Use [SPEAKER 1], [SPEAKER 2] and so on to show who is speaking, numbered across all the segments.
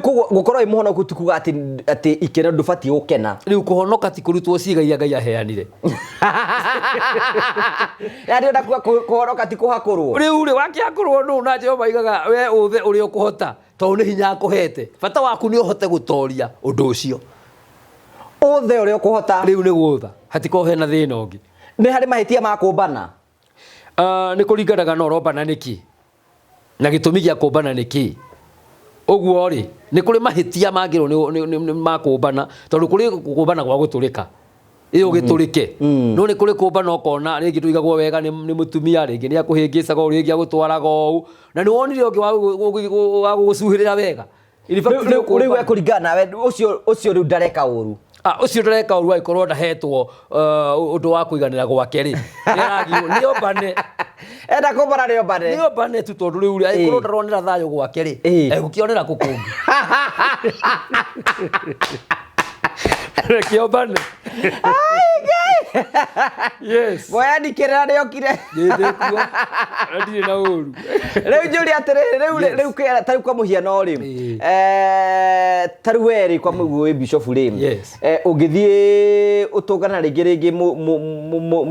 [SPEAKER 1] Gũkorwo wĩ mũhonoku ti kuga atĩ ikeno ndũbatiĩ gũkena.
[SPEAKER 2] Rĩu kũhonoka ti kũrutwo ciĩga iria Ngai aheanire.
[SPEAKER 1] Ya ndĩrenda kuga kũhonoka ti kũhakũrwo.
[SPEAKER 2] Rĩu rĩ wakĩhakũrwo nũ na Jehova aigaga we ũthe ũrĩa ũkũhota tondũ nĩ hinya akũhete. Bata waku nĩ ũhote gũtoria ũndũ ũcio.
[SPEAKER 1] Ũthe ũrĩa ũkũhota.
[SPEAKER 2] Rĩu nĩ gũtha. Hatikorwo hena thĩna ũngĩ.
[SPEAKER 1] Nĩ harĩ mahĩtia ma kũmbana?
[SPEAKER 2] Nĩ kũringanaga na ũrombana nĩkĩ. Na gĩtũmi gĩa kũmbana nĩ kĩĩ? Ũguo rĩ, nĩ kũrĩ mahĩtia mangĩrwo nĩ ma kũmbana, tondũ kũrĩ kũmbana gwa gũtũrĩka, ĩ ũgĩtũrĩke. No nĩ kũrĩ kũmbana ũkona rĩngĩ ndũigagwo wega nĩ mũtumia, rĩngĩ nĩ akũhĩngĩcaga ũũ, rĩngĩ agũtwaraga ũũ, na nĩ wonire ũngĩ wa gũgũcuhĩrĩra wega. In fact,
[SPEAKER 1] Rĩu- rĩu
[SPEAKER 2] nĩ
[SPEAKER 1] rĩu we kũringana nawe ũcio ũcio rĩu ndareka ũru.
[SPEAKER 2] Ah, ũcio ndareka ũru angĩkorwo ndahetwo ũndũ wa kũiganĩra gwake rĩ, nĩaragirwo nĩ ombane.
[SPEAKER 1] Enda kũmbana nĩ ombane.
[SPEAKER 2] Nĩ ombane tu tondũ rĩu rĩ, angĩkorwo ndaronera thayũ gwake rĩ, egũkĩonera kũ kũngĩ? Reke ombane. Yes.
[SPEAKER 1] Mwoyani kĩrĩra nĩokire.
[SPEAKER 2] Nĩ ndĩkuo. Na ndirĩ na ũru.
[SPEAKER 1] Rĩu njũria atĩrĩrĩ, rĩu
[SPEAKER 2] Yes.
[SPEAKER 1] rĩu ta rĩu kwa mũhiano rĩ, ta rĩu we rĩ kwa mũguo wĩ bishop rĩ,
[SPEAKER 2] Yes.
[SPEAKER 1] Ũngĩthiĩ ũtũngana rĩngĩ rĩngĩ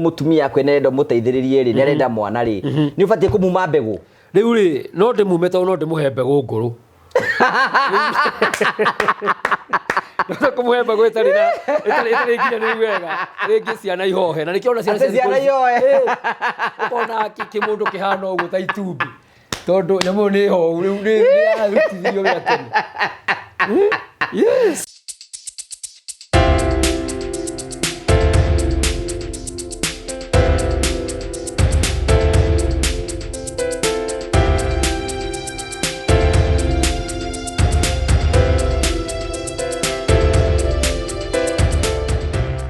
[SPEAKER 1] mũtumia akwe nĩarenda ũmũteithĩrĩrie rĩ, nĩarenda mwana rĩ, nĩ ũbatiĩ kũmuma mbegũ?
[SPEAKER 2] Rĩu rĩ, no ndĩmume tondũ no ndĩmũhe mbegũ ngũrũ. Ndahota kũmũhe mbegũ ĩtarĩ na ĩtarĩ ĩtarĩ nginyanĩru wega, rĩngĩ ciana ihohe, na nĩkĩo ona ciana
[SPEAKER 1] Atĩ
[SPEAKER 2] cia thikũ
[SPEAKER 1] ciana
[SPEAKER 2] ici-
[SPEAKER 1] ihohe.
[SPEAKER 2] Ĩ, ũkona kĩmũndũ kĩhana ũguo ta itumbĩ, tondũ nyamũ ĩyo nĩ hohu, rĩu nĩ yarutithirio wĩra tene. Yes.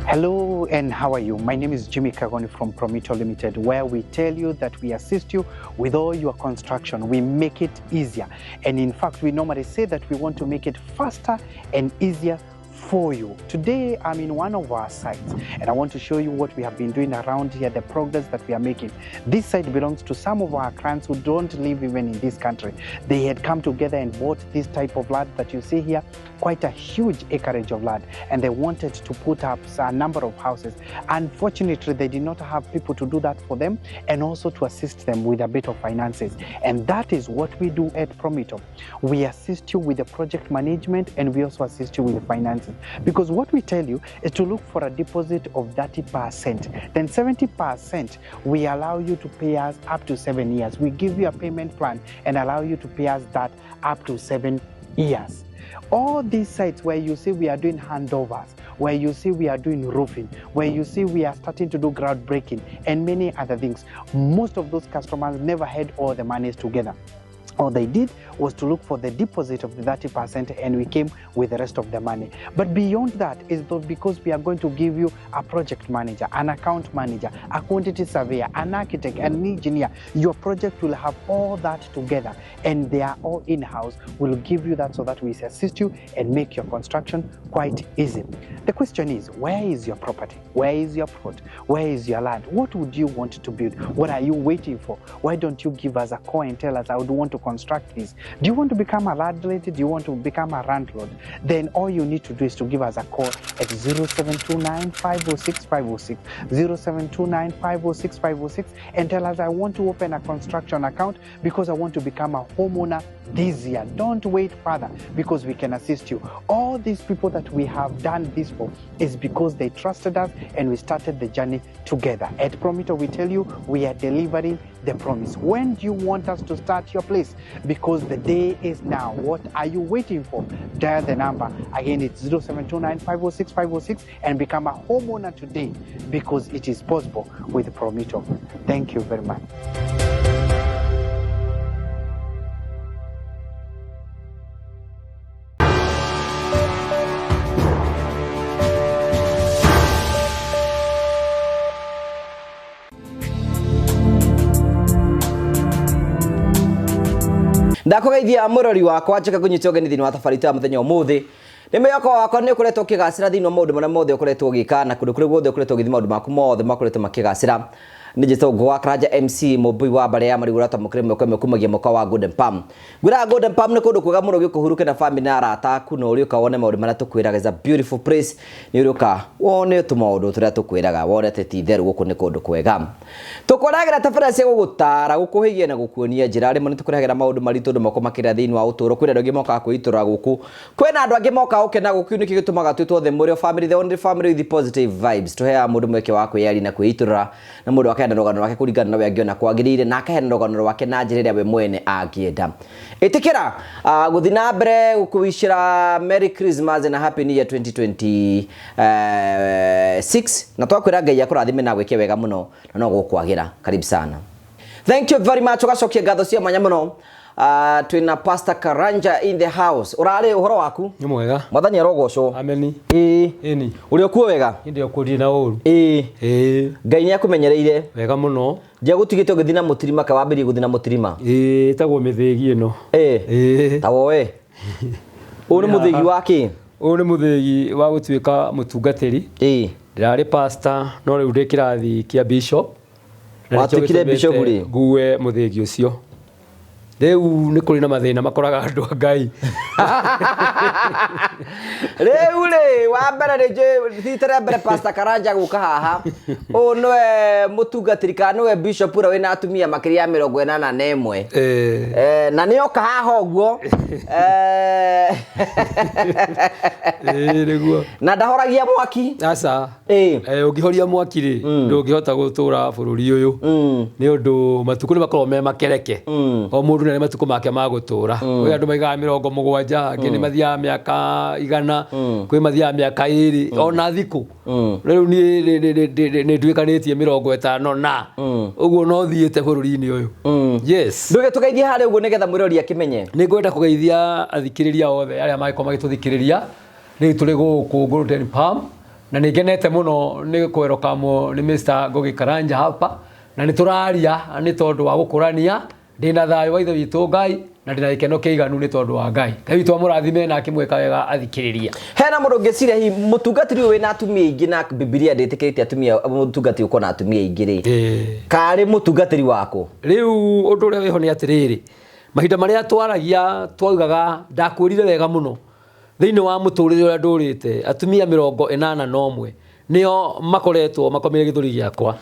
[SPEAKER 3] Hello and how are you? My name is Jimmy Kagoni from Promito Limited, where we tell you that we assist you with all your construction. We make it easier. And in fact, we normally say that we want to make it faster and easier for you. Today, I'm in one of our sites and I want to show you what we have been doing around here, the progress that we are making. This site belongs to some of our clients who don't live even in this country. They had come together and bought this type of land that you see here, quite a huge acreage of land, and they wanted to put up a number of houses. Unfortunately, they did not have people to do that for them and also to assist them with a bit of finances. And that is what we do at Promito. We assist you with the project management and we also assist you with the finances. Because what we tell you is to look for a deposit of 30%. Then 70%, we allow you to pay us up to 7 years. We give you a payment plan and allow you to pay us that up to 7 years. All these sites where you see we are doing handovers, where you see we are doing roofing, where you see we are starting to do groundbreaking and many other things, most of those customers never had all the monies together. All they did was to look for the deposit of the 30% and we came with the rest of the money. But beyond that is because we are going to give you a project manager, an account manager, a quantity surveyor, an architect, an engineer. Your project will have all that together and they are all in-house. We'll give you that so that we assist you and make your construction quite easy. The question is, where is your property? Where is your plot? Where is your land? What would you want to build? What are you waiting for? Why don't you give us a call and tell us, I would want to construct this? Do you want to become a landlady? Do you want to become a landlord? Then all you need to do is to give us a call at 0729 506 506, 0729 506 506, and tell us, I want to open a construction account because I want to become a homeowner this year. Don't wait further because we can assist you. All these people that we have done this for is because they trusted us and we started the journey together. At Promito, we tell you we are delivering the promise. When do you want us to start your place? Because the day is now. What are you waiting for? Dial the number. Again, it's 0729 506 506 and become a homeowner today because it is possible with Promito. Thank you very much.
[SPEAKER 1] Ndakũgeithia mũrori wakwa, njoke ngũnyite ũgeni thĩinĩ wa thabarĩ itũ ya mũthenya ũmũthĩ. Nĩ mwĩhoko wakwa nĩ ũkoretwo ũkĩgacĩra thĩinĩ wa maũndũ marĩa mothe ũkoretwo ũgĩka na kũndũ kũrĩa guothe ũkoretwo ũgĩthiĩ maũndũ maku mothe makoretwo makĩgacĩra. Nĩ njĩtagwo Ngũgũ wa Karanja MC mũmbui wa mbarĩ ya marigũ ũrĩa mũkĩrĩ mweko ĩmwe kumagia mwaka wa Golden Palm. Ngwĩraga Golden Palm nĩ kũndũ kwega mũno gĩũka ũhurũke na family na arata aku na ũrĩũka wone maũndũ marĩa tũkwĩraga. It's a beautiful place. Nĩ ũrĩũka wone tũmaũndũ tũrĩa tũkwĩraga wone atĩ ti itherũ gũkũ nĩ kũndũ kwega. Tũkũrehagĩra tabarĩra cia gũgũtara, gũkũhĩgia na gũkuonia njĩra. Rĩmwe nĩ tũkũrehagĩra maũndũ maritũ andũ moko makĩrĩa thĩinĩ wa ũtũũro. Kwĩna andũ angĩ mokaga kwĩitũrũra gũkũ, kwĩna andũ angĩ mokaga gũkena gũkũ. Kĩu nĩkĩo gĩtũmaga twĩtwo the Mũrĩo family, the only family with positive vibes. Tũheaga mũndũ mweke wa kwĩyaria na kwĩitũrũra, na mũndũ akaheana rũgano rwake kũringana na ũrĩa angĩona kwagĩrĩire, na akaheana rũgano rwake na njĩra ĩrĩa we mwene angĩenda. Ĩtĩkĩra gũthiĩ na mbere gũkũwicĩra Merry Christmas na Happy New Year 2026, na twakwĩra Ngai akũrathime na gwĩke wega mũno na no gũkwagĩra. Karibu sana, thank you very much. Ũgacokia ngatho cia mwanya mũno. Twĩna Pastor Karanja in the house. Ũrarĩ ũhoro waku?
[SPEAKER 2] Nĩ mwega.
[SPEAKER 1] Mwathani arogocwo.
[SPEAKER 2] Ameni.
[SPEAKER 1] Ĩĩ.
[SPEAKER 2] Ĩni.
[SPEAKER 1] Ũrĩ okuo wega?
[SPEAKER 2] Ndĩ okuo na ũru.
[SPEAKER 1] Ĩĩ.
[SPEAKER 2] Ĩĩ.
[SPEAKER 1] Ngai nĩ akũmenyereire?
[SPEAKER 2] Wega mũno.
[SPEAKER 1] Ndiagũtigĩte ũgĩthiĩ na mũtirima ka wambĩrĩrie gũthiĩ na mũtirima?
[SPEAKER 2] Ĩĩ, ĩtagwo mĩthĩgi ĩno.
[SPEAKER 1] Ĩĩ.
[SPEAKER 2] Ĩĩ.
[SPEAKER 1] Ta woe ũyũ nĩ mũthĩgi wa kĩ?
[SPEAKER 2] Ũyũ nĩ mũthĩgi wa gũtuĩka mũtungatĩri.
[SPEAKER 1] Ĩĩ.
[SPEAKER 2] Ndĩrarĩ pastor no rĩu ndĩ kĩrathi kĩa bishop. Na nĩkĩo
[SPEAKER 1] Watuĩkire
[SPEAKER 2] gĩtũmĩte
[SPEAKER 1] bishop rĩ?
[SPEAKER 2] Ngue mũthĩgi ũcio. Rĩu nĩ kũrĩ na mathĩna makoraga andũ a Ngai.
[SPEAKER 1] Rĩu rĩ, wa mbere nĩ njũĩ rita rĩa mbere Pastor Karanja gũka haha, ũyũ nĩwe mũtungatĩri kana nĩwe bishop ũrĩa wĩna atumia makĩria ya 81. Na nĩ oka haha ũguo.
[SPEAKER 2] Ĩĩ nĩguo.
[SPEAKER 1] Na ndahoragia mwaki.
[SPEAKER 2] Aca.
[SPEAKER 1] Ĩĩ.
[SPEAKER 2] Ũngĩhoria mwaki rĩ, ndũngĩhota gũtũra bũrũri ũyũ. Nĩ ũndũ matukũ nĩ makoragwo me makereke. O mũndũ nĩ arĩ matukũ make ma gũtũra. Kwĩ andũ maigaga 70, angĩ nĩ mathiaga mĩaka 100, kwĩ mathiaga mĩaka 2, ona thikũ. Rĩu niĩ nĩ nduĩkanĩtie 50 na ũguo no thiĩte bũrũri-inĩ ũyũ. Yes.
[SPEAKER 1] Ndũgĩtũgeithie harĩa ũguo nĩgetha mwĩrori akĩmenye.
[SPEAKER 2] Nĩ ngwenda kũgeithia athikĩrĩria othe arĩa mangĩkorwo magĩtũthikĩrĩria. Rĩu tũrĩ gũkũ Golden Palm na nĩ ngenete mũno nĩ kwerokamwo nĩ Mr. Ngugi Karanja hapa, na nĩ tũraria nĩ tondũ wa gũkũrania. Ndĩna thayũ wa Ithe witũ Ngai na ndĩna gĩkeno kĩiganu nĩ tondũ wa Ngai. Ngai witũ amũrathime na akĩmwĩka wega athikĩrĩria.
[SPEAKER 1] Hena mũndũ ũngĩciria hihi mũtungatĩri ũyũ wĩna atumia aingĩ na Bibilia ndĩtĩkĩrĩte atumia mũtungatĩri ũkorwo na atumia aingĩ rĩ, karĩ mũtungatĩri waku?
[SPEAKER 2] Rĩu ũndũ ũrĩa wĩho nĩ atĩrĩrĩ, mahinda marĩa twaragia twaugaga ndakwĩrire wega mũno thĩinĩ wa mũtũrĩre ũrĩa ndũrĩte, atumia 81 nĩo makoretwo makomeire gĩthũri gĩakwa.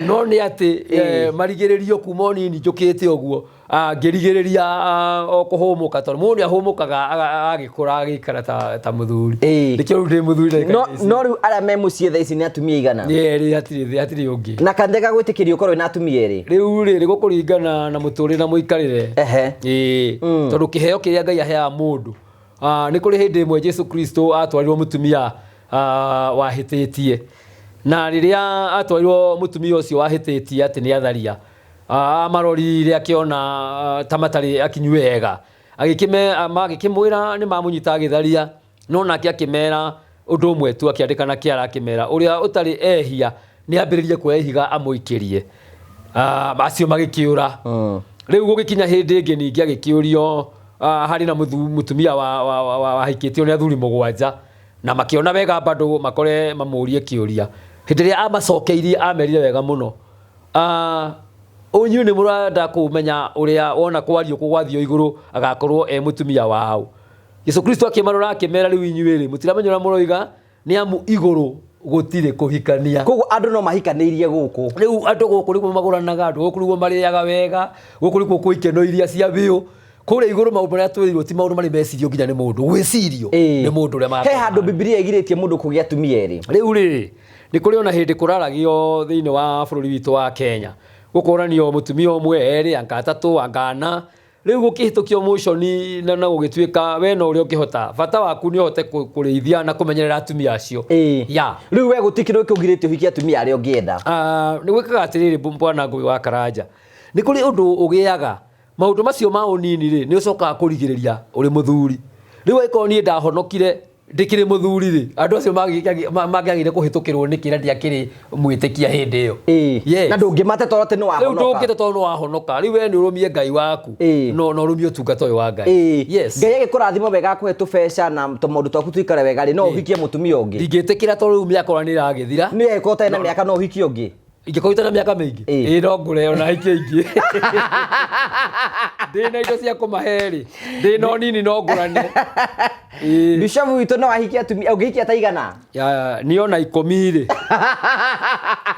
[SPEAKER 2] No nĩ atĩ marigĩrĩrio kuma o nini njũkĩte ũguo, ngĩrigĩrĩria o kũhũmũka, tondũ mũndũ nĩ ahũmũkaga agĩkũra agĩikara ta mũthuri. Nĩkĩo rĩu ndĩ mũthuri ndagĩka ici.
[SPEAKER 1] No rĩu arĩa me mũciĩ thaa ici nĩ atumia igana?
[SPEAKER 2] Nĩ erĩ, hatirĩ ũngĩ.
[SPEAKER 1] Na kanitha gagwĩtĩkĩria ũkorwo wĩna atumia erĩ?
[SPEAKER 2] Rĩu rĩ, nĩ gũkũringana na mũtũrĩre na mũikarĩre. Ĩĩ. Tondũ kĩheo kĩrĩa Ngai aheaga mũndũ. Nĩ kũrĩ hĩndĩ ĩmwe Jesu Kristo atwarirwo mũtumia wahĩtĩtie, na rĩrĩa atwarirwo mũtumia ũcio wahĩtĩtie atĩ nĩ atharia, amarorire akĩona ta matarĩ akinyu wega, magĩkĩmwĩra nĩ mamũnyita agĩtharia, no nake akĩmera ũndũ ũmwe tu, akĩandĩka na kĩara akĩmera ũrĩa ũtarĩ ehia nĩ ambĩrĩrie kuoya ihiga amũikĩrie. Acio magĩkĩũra. Rĩu gũgĩkinya hĩndĩ ĩngĩ ningĩ agĩkĩũrio, harĩ na mũtumia wahikĩtio nĩ athuri 7, na makĩona wega bado makore mamũrie kĩũria. Hĩndĩ ĩrĩa amacokeirie amerire wega mũno, inyuĩ nĩ mũrenda kũmenya ũrĩa wona kwario kũgwathio igũrũ agakorwo e mũtumia wao. Jesu Kristo akĩmarora akĩmera, rĩu inyuĩ rĩ, mũtiramenya ũrĩa mũroiga, nĩ amu igũrũ gũtirĩ kũhikania.
[SPEAKER 1] Koguo andũ no mahikanĩirie gũkũ.
[SPEAKER 2] Rĩu andũ gũkũ nĩkuo magũranaga, andũ gũkũ nĩkuo marĩaga wega, gũkũ nĩkuo kwĩ ikeno iria cia biũ. Kũrĩa igũrũ maũndũ marĩa twĩrĩirwo ti maũndũ marĩa mecirio nginya nĩ mũndũ, gwĩcirio nĩ mũndũ ũrĩa
[SPEAKER 1] He handũ Bibilia ĩgirĩtie mũndũ kũgĩa atumia erĩ?
[SPEAKER 2] Rĩu rĩ, nĩ kũrĩ ona hĩndĩ kũraragio thĩinĩ wa bũrũri witũ wa Kenya, gũkoranio mũtumia ũmwe, erĩ, anga atatũ, anga ana. Rĩu gũkĩhĩtũkio mũconi na gũgĩtuĩka we no ũrĩa ũngĩhota, bata waku nĩ ũhote kũrĩithia na kũmenyerera atumia acio. Ya.
[SPEAKER 1] Rĩu we gũtirĩ kĩndũ kĩũgirĩtie ũhikie atumia arĩa ũngĩenda?
[SPEAKER 2] Nĩ gwĩkaga atĩrĩrĩ, bwana Ngũgĩ wa Karanja, nĩ kũrĩ ũndũ ũgĩaga maũndũ macio ma ũnini rĩ, nĩ ũcokaga kũrigĩrĩria ũrĩ mũthuri. Rĩu angĩkorwo niĩ ndahonokire Ndĩkĩrĩ mũthuri rĩ, andũ acio mangĩagire kũhĩtũkĩrwo nĩkĩ na ndiakĩrĩ mwĩtĩkia hĩndĩ ĩyo? Yes.
[SPEAKER 1] Na ndũngĩmate tondũ atĩ nĩ
[SPEAKER 2] Rĩu
[SPEAKER 1] wahonoka.
[SPEAKER 2] ndũngĩte tondũ nĩ wahonoka. Rĩu we nĩ ũrũmie Ngai waku. No na ũrũmie ũtungata ũyũ wa Ngai. Yes.
[SPEAKER 1] Ngai agĩkũrathima wega akũhe tũbeca na tũmaũndũ twaku tũikare wega rĩ, no ũhikie mũtumia ũngĩ?
[SPEAKER 2] Ndingĩtĩkĩra tondũ rĩu mĩaka ona nĩ ĩragĩthira.
[SPEAKER 1] Nĩ angĩkorwo ũtarĩ na mĩaka no ũhikie ũngĩ?
[SPEAKER 2] Ingĩkorwo itarĩ na mĩaka mĩingĩ, ĩĩ no ngũre ona hikie ingĩ. Ndĩna indo cia kũmahe rĩ, ndĩna o nini no ngũrane. Ĩĩ.
[SPEAKER 1] Bishop witũ no ahikie atumia, ũngĩhikia ta igana?
[SPEAKER 2] Ya, niĩ ona 10 rĩ,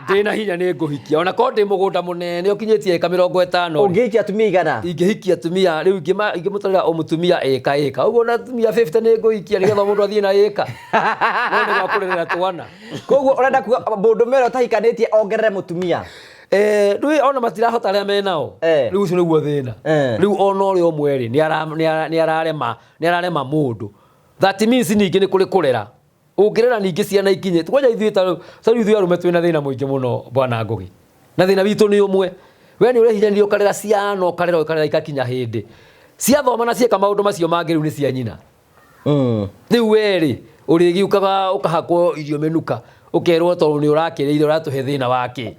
[SPEAKER 2] ndĩna hinya nĩ ngũhikia. Ona korwo ndĩ mũgũnda mũnene ũkinyĩtie ĩka 50 rĩ.
[SPEAKER 1] Ũngĩhikia atumia igana?
[SPEAKER 2] Ingĩhikia atumia, rĩu ingĩmũtarĩra o mũtumia ĩka ĩka. Ũguo ona atumia 50 nĩ ngũhikia nĩgetha mũndũ athiĩ na ĩka. No nĩ gwa kũrerera twana.
[SPEAKER 1] Koguo ũrenda kuga mũndũ ũrĩa ũtahikanĩtie ongerere mũtumia?
[SPEAKER 2] Rĩu ona matirahota arĩa menao. Rĩu ũcio nĩguo thĩna. Rĩu ona ũrĩa ũmwe rĩ, nĩ ararema mũndũ. That means ningĩ nĩ kũrĩ kũrera. Ũngĩrera ningĩ ciana ikinye. Kwanja ithuĩ ta rĩu ithuĩ arũme twĩna thĩna mũingĩ mũno bwana Ngũgĩ. Na thĩna witũ nĩ ũmwe. We nĩ ũrehinyania ũkarera ciana ũkarera ũkarera ikakinya hĩndĩ. Ciathoma na cieka maũndũ macio mangĩ rĩu nĩ cia nyina. Rĩu we rĩ, ũrĩgĩũkaga ũkahakwo irio mĩnuka, ũkerwo tondũ nĩ ũrakĩrĩire ũratũhe thĩna wa kĩ.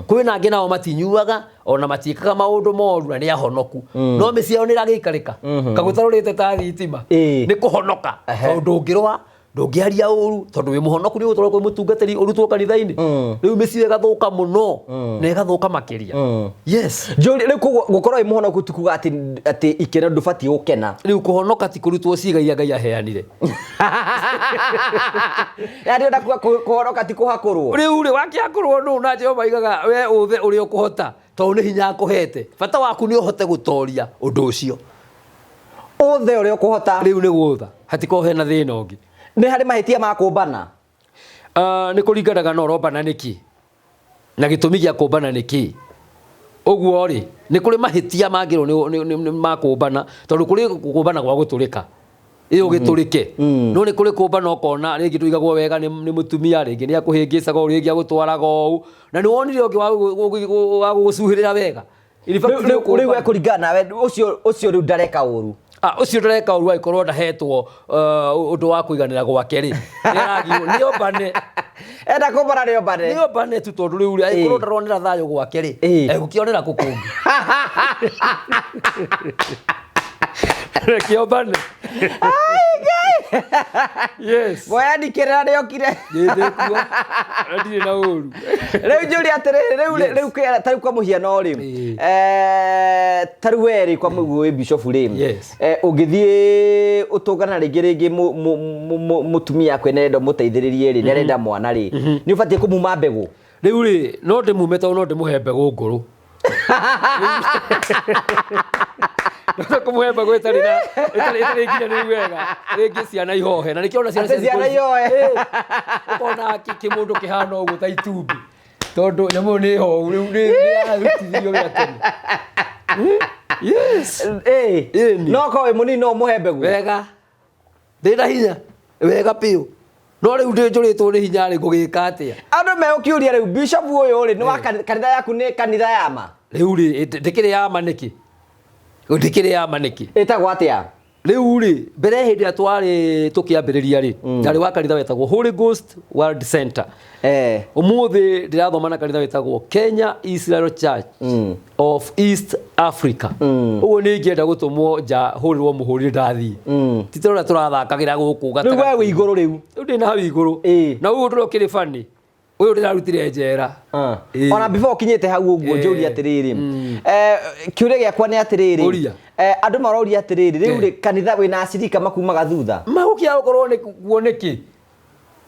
[SPEAKER 2] Kwĩna angĩ nao matinyuaga, ona matiĩkaga maũndũ moru na nĩ ahonoku. No mĩciĩ yao nĩ ĩragĩikarĩka. Kagũtarũrĩte ta thitima. Nĩ kũhonoka. Tondũ ndũngĩrũa, ndũngĩaria ũru, tondũ wĩ mũhonoku nĩ ũgũtwarwo kwĩ mũtungatĩri ũrutwo kanitha-inĩ. Rĩu mĩciĩ ĩgathũka mũno na ĩgathũka makĩria. Yes.
[SPEAKER 1] Njũrie, rĩu koguo gũkorwo wĩ mũhonoku ti kuga atĩ ikeno ndũbatiĩ gũkena.
[SPEAKER 2] Rĩu kũhonoka ti kũrutwo ciĩga iria Ngai aheanire.
[SPEAKER 1] Yaani ũrenda kuga kũhonoka ti kũhakũrwo?
[SPEAKER 2] Rĩu rĩ, wakĩhakũrwo nũ? Na Jehova aigaga we ũthe ũrĩa ũkũhota, tondũ nĩ hinya akũhete. Bata waku nĩ ũhote gũtoria ũndũ ũcio.
[SPEAKER 1] Ũthe ũrĩa ũkũhota.
[SPEAKER 2] Rĩu nĩ gũtha. Hatikorwo hena thĩna ũngĩ.
[SPEAKER 1] Nĩ harĩ mahĩtia ma kũmbana?
[SPEAKER 2] Nĩ kũringanaga na ũrombana nĩkĩ. Na gĩtũmi gĩa kũmbana nĩ kĩ. Ũguo rĩ, nĩ kũrĩ mahĩtia mangĩrwo nĩ ma kũmbana, tondũ kũrĩ kũmbana gwa gũtũrĩka. Ĩ ũgĩtũrĩke. No nĩ kũrĩ kũmbana ũkona rĩngĩ ndũigagwo wega nĩ mũtumia, rĩngĩ nĩ akũhĩngĩcaga ũũ, rĩngĩ agũtwaraga ũũ. Na nĩ wonire ũngĩ wa gũgũcuhĩrĩra wega. In fact,
[SPEAKER 1] Rĩu rĩu we kũringana nawe ũcio ũcio rĩu ndareka ũru.
[SPEAKER 2] Ah, ũcio ndareka ũru angĩkorwo ndahetwo ũndũ wa kũiganĩra gwake rĩ, nĩaragirwo nĩ ombane.
[SPEAKER 1] Enda kũmbana nĩ ombane.
[SPEAKER 2] Nĩ ombane tu tondũ rĩu rĩ, angĩkorwo ndaronera thayũ gwake rĩ, egũkĩonera kũ kũngĩ? Reke ombane. Yes.
[SPEAKER 1] Mwoyani kĩrĩra nĩokire.
[SPEAKER 2] Ndĩ kuo. Na ndirĩ na ũru.
[SPEAKER 1] Rĩu njũria atĩrĩrĩ, rĩu rĩu ta rĩu kwa mũhiano rĩ, ta rĩu we rĩ kwa mũguo wĩ bishop rĩ, ũngĩthiĩ ũtũngana rĩngĩ rĩngĩ mũtumia akwĩre nĩarenda ũmũteithĩrĩrie rĩ, nĩarenda mwana rĩ, nĩ ũbatiĩ kũmuma mbegũ?
[SPEAKER 2] Rĩu rĩ, no ndĩmume tondũ no ndĩmũhe mbegũ ngũrũ. No kũmũhe mbegũ ĩtarĩ na ĩtarĩ ĩtarĩ nginyanĩru wega, rĩngĩ ciana ihohe. Na nĩkĩo ona ciana
[SPEAKER 1] Atĩ
[SPEAKER 2] cia
[SPEAKER 1] ciana
[SPEAKER 2] thikũ ici-
[SPEAKER 1] ihohe.
[SPEAKER 2] Ĩ, ũkona kĩmũndũ kĩhana ũguo ta itumbĩ. Tondũ nyamũ ĩyo nĩ hohu, rĩu nĩ yarutithirio wĩra tene. Yes.
[SPEAKER 1] Ĩ, no korwo wĩ mũnini no ũmũhe mbegũ.
[SPEAKER 2] Wega. Ndĩna hinya. Wega biũ. No rĩu ndĩnjũrĩtwo nĩ hinya rĩ, ngũgĩka atĩa?
[SPEAKER 1] Andũ megũkĩũria rĩu bishop ũyũ rĩ, nĩ wa kanitha yaku nĩ kanitha ya ma?
[SPEAKER 2] Rĩu rĩ, ndĩkĩrĩ ya ma nĩkĩ? Ndĩkĩrĩ ya ma nĩkĩ?
[SPEAKER 1] Ĩtagwo atĩa?
[SPEAKER 2] Rĩu rĩ, mbere hĩndĩ ĩrĩa twarĩ tũkĩambĩrĩria rĩ, ndarĩ wa kanitha wetagwo Holy Ghost World Center. Ũmũthĩ ndĩrathoma na kanitha wĩtagwo Kenya Israel Church of East Africa. Ũguo nĩ ingĩenda gũtũmwo nja hũrĩrwo mũhũri ndathiĩ. Ti ta ũrĩa tũrathakagĩra gũkũ
[SPEAKER 1] Rĩu we
[SPEAKER 2] gatagatĩ.
[SPEAKER 1] wĩ igũrũ rĩu.
[SPEAKER 2] Rĩu ndĩ na hau igũrũ. Na ũyũ ũndũ ũrĩa ũkĩrĩ funny, ũyũ ndĩrarutire njera.
[SPEAKER 1] Ona before ũkinyĩte hau ũguo njũria atĩrĩrĩ. Kĩũria gĩakwa nĩ atĩrĩrĩ.
[SPEAKER 2] Ũria.
[SPEAKER 1] Andũ maroria atĩrĩrĩ, rĩu rĩ kanitha wĩna acirika makumaga thutha?
[SPEAKER 2] Magũkĩaga gũkorwo nĩ kuo nĩkĩ?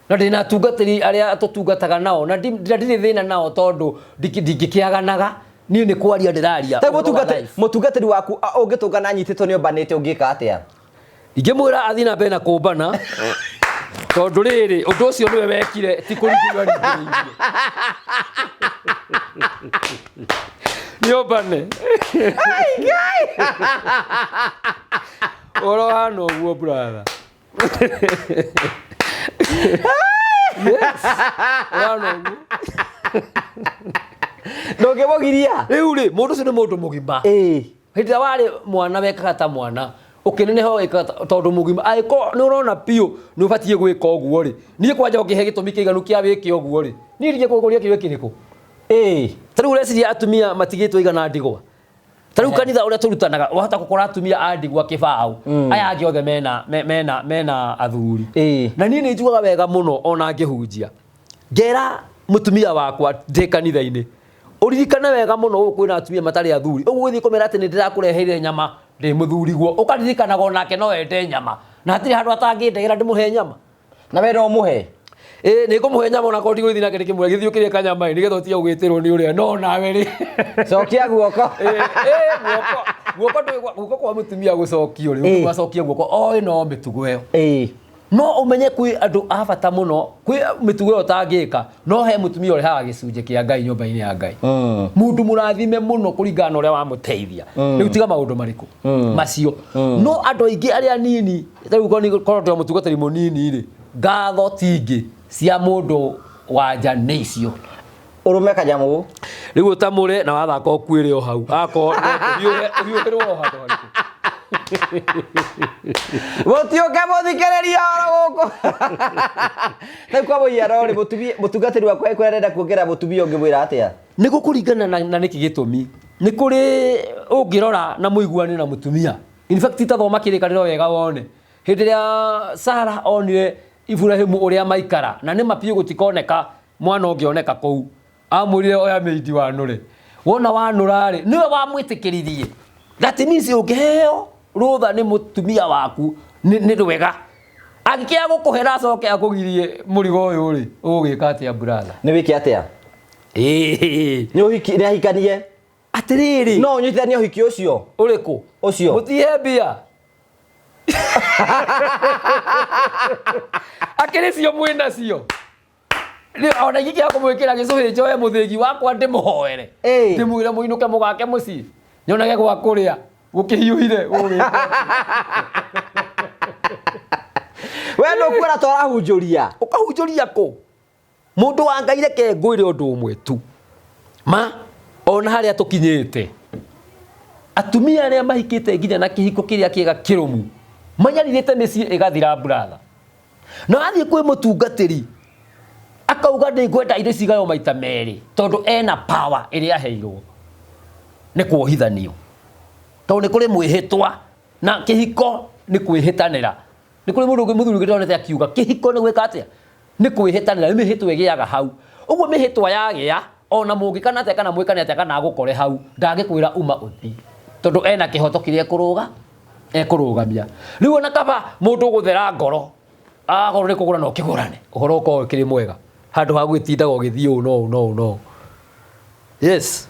[SPEAKER 2] Na ndĩna atungatĩri arĩa tũtungataga nao, na ndirĩ thĩna nao tondũ ndingĩkĩaganaga. Niĩ nĩ kwaria ndĩraria
[SPEAKER 1] Ta
[SPEAKER 2] ũhoro wa life.
[SPEAKER 1] mũtungatĩri waku ũngĩtũngana anyitĩtwo nĩ ombanĩte ũngĩka atĩa?
[SPEAKER 2] Ingĩmwĩra athiĩ na mbere na kũmbana, tondũ rĩrĩ, ũndũ ũcio nĩwe wekire, ti kũringĩrĩrio aringĩrĩirio. Nĩ ombane. Ũhoro ũhana ũguo brother. Yes. Ũhana ũguo.
[SPEAKER 1] Ndũngĩmũgiria?
[SPEAKER 2] Rĩu rĩ, mũndũ ũcio nĩ mũndũ mũgima. Hĩndĩ ĩrĩa warĩ mwana wekaga ta mwana, Ũkĩneneha ũgĩka tondũ mũgima angĩkorwo nĩ ũrona biũ nĩ ũbatiĩ gwĩka ũguo rĩ, niĩ kwanja ũngĩhe gĩtũmi kĩiganu kĩa wĩke ũguo rĩ, niĩ ndingĩkũria kĩũria kĩrĩkũ? Ta rĩu ũreciria atumia matigĩtwo igana ndigwa? Ta rĩu kanitha ũrĩa tũrutanaga wahota gũkora atumia a ndigwa kĩbaũ, aya angĩ othe mena, mena, mena athuri. Na niĩ nĩ njugaga wega mũno ona ngĩhunjia, ngera mũtumia wakwa ndĩ kanitha-inĩ, ũririkane wega mũno gũkũ kwĩna atumia matarĩ athuri, ũguo ũgĩthiĩ kũmera atĩ nĩ ndĩrakũreheire nyama ndĩ mũthuriguo, ũkaririkanaga onake no ende nyama, na hatirĩ handũ atangĩndegera ndĩmũhe nyama.
[SPEAKER 1] Na we no ũmũhe?
[SPEAKER 2] Ĩĩ nĩ ngũmũhe nyama ona korwo ndigũgĩthiĩ nake ndĩkĩmwĩre gĩthiĩ ũkĩrĩe kanyama ĩ nĩgetha ũtige gũgĩtĩrwo nĩ ũrĩa no nawe rĩ.
[SPEAKER 1] Cokia guoko.
[SPEAKER 2] Ĩĩ guoko guoko ndũĩ guoko kwa mũtumia gũcokio rĩ ũngĩgacokia guoko oĩ no mĩtugo ĩyo. No ũmenye kwĩ andũ a bata mũno, kwĩ mĩtugo ĩyo ũtangĩka, no he mũtumia ũrehaga gĩcunjĩ kĩa Ngai nyũmba-inĩ ya Ngai. Mũndũ mũrathime mũno kũringana na ũrĩa wamũteithia. Rĩu tiga maũndũ marĩkũ macio. No andũ aingĩ arĩa anini, ta rĩu korwo ndĩ o mũtungatĩri mũnini rĩ, ngatho ti ingĩ cia mũndũ wa nja nĩ icio.
[SPEAKER 1] Ũrũme kanyamũ.
[SPEAKER 2] Rĩu ũtamũre na wathaka ũkuĩre o hau. Akorwo no ũhiũhe ũhiũhĩrwo o handũ harĩkũ.
[SPEAKER 1] Mũtiũke mũthikĩrĩria oro gũkũ. Rĩu kwa mũhiano rĩ, mũtumia mũtungatĩri waku angĩkorwo arenda kuongerera mũtumia ũngĩmwĩra atĩa?
[SPEAKER 2] Nĩ gũkũringana na, na nĩkĩ gĩtũmi. Nĩ kũrĩ ũngĩrora na mũiguane na mũtumia. In fact ta thoma kĩrĩkanĩro wega wone. Hĩndĩ ĩrĩa Sarah onire Iburahimu ũrĩa maikara, na nĩma biũ gũtikoneka mwana ũngĩoneka kũu, amwĩrire oya mĩindi wanũre. Wona wanũra-rĩ, nĩwe wamwĩtĩkĩririe. That means ũngĩheo rũtha nĩ mũtumia waku nĩ rwega. Angĩkĩaga gũkũhe na acoke akũgirie mũrigo ũyũ-rĩ, ũgũgĩka atĩa brother?
[SPEAKER 1] Nĩ wĩke atĩa?
[SPEAKER 2] Ĩĩ.
[SPEAKER 1] Nĩ ũhiki, nĩ ahikanie?
[SPEAKER 2] Atĩrĩrĩ.
[SPEAKER 1] No ũnyitithanie ũhiki ũcio?
[SPEAKER 2] Ũrĩkũ?
[SPEAKER 1] Ũcio.
[SPEAKER 2] Mũtihe mbia. Akĩrĩ cio mwĩ nacio. Ona ingĩkĩaga kũmwĩkĩra gĩcũhĩ njoe mũthĩgi wakwa ndĩmũhoere. Ndĩmwĩre mũinũke mũgake mũciĩ. Nyonage gwa kũrĩa gũkĩhiũhire ũgĩka.
[SPEAKER 1] We ndũkuona ta ũrahunjũria.
[SPEAKER 2] Ũkahunjũria kũ? Mũndũ wa Ngai reke ngwĩre ũndũ ũmwe tu. Ma ona harĩa tũkinyĩte. Atumia arĩa mahikĩte nginya na kĩhiko kĩrĩa kĩega kĩrũmu manyarirĩte mĩciĩ ĩgathira brother. Na wathiĩ kwĩ mũtungatĩri akauga ndĩngwenda indo ici igaywo maita merĩ tondũ ena power ĩrĩa aheirwo nĩ kuohithanio. Tondũ nĩ kũrĩ mwĩhĩtwa na kĩhiko nĩ kwĩhĩtanĩra. Nĩ kũrĩ mũndũ ũngĩ mũthuri ũngĩ ndonete akiuga kĩhiko nĩ gwĩka atĩa? Nĩ kwĩhĩtanĩra, nĩ mĩhĩtwa ĩgĩaga hau. Ũguo mĩhĩtwa yagĩa, ona mũngĩkana atĩa kana mwĩkane atĩa kana agũkore hau, ndangĩkwĩra uma ũthiĩ. Tondũ ena kĩhoto kĩrĩa ekũrũga, ekũrũgamia. Rĩu ona kaba mũndũ ũgũthera ngoro, akorwo nĩ kũgũrana ũkĩgũrane, ũhoro ũkorwo ũkĩrĩ mwega. Handũ ha gũgĩtindaga ũgĩthiĩ ũũ na ũũ na ũũ na ũũ. Yes.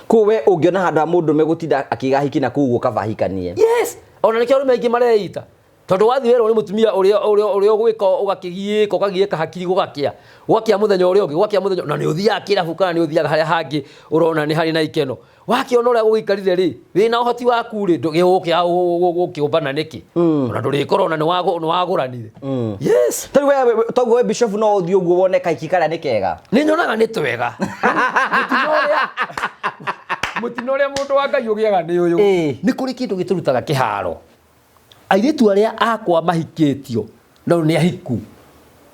[SPEAKER 1] Koguo we ũngĩona handũ ha mũndũrũme gũtinda akĩiga ahiki na kũu ũguo kaba ahikanie.
[SPEAKER 2] Yes. Ona nĩkĩo arũme aingĩ mareita. Tondũ wathiĩ werwo nĩ mũtumia ũrĩa ũrĩa ũrĩa ũgwĩka ũgakĩgiĩka ũkagiĩka hakiri gũgakĩa. Gwakĩa mũthenya ũrĩa ũngĩ, gwakĩa mũthenya na nĩ ũthiaga kĩrabu kana nĩ ũthiaga harĩa hangĩ ũrona nĩ harĩ na ikeno. Wakĩona ũrĩa gũgĩikarire rĩ, wĩna ũhoti waku rĩ, gũkĩaga gũkĩũmbana nĩkĩ? Ona ndũrĩkorwo ona nĩ wagũranire. Yes.
[SPEAKER 1] Ta rĩu we toguo we bishop no ũthiĩ ũguo wone kahiki karĩa nĩ kega.
[SPEAKER 2] Nĩ nyonaga nĩ twega. Mũtino ũrĩa mũtino ũrĩa mũndũ wa Ngai ũgĩaga nĩ ũyũ. Nĩ kũrĩ kĩndũ gĩtũrutaga kĩharo. Airĩtu arĩa akwa mahikĩtio na rĩu nĩ ahiku,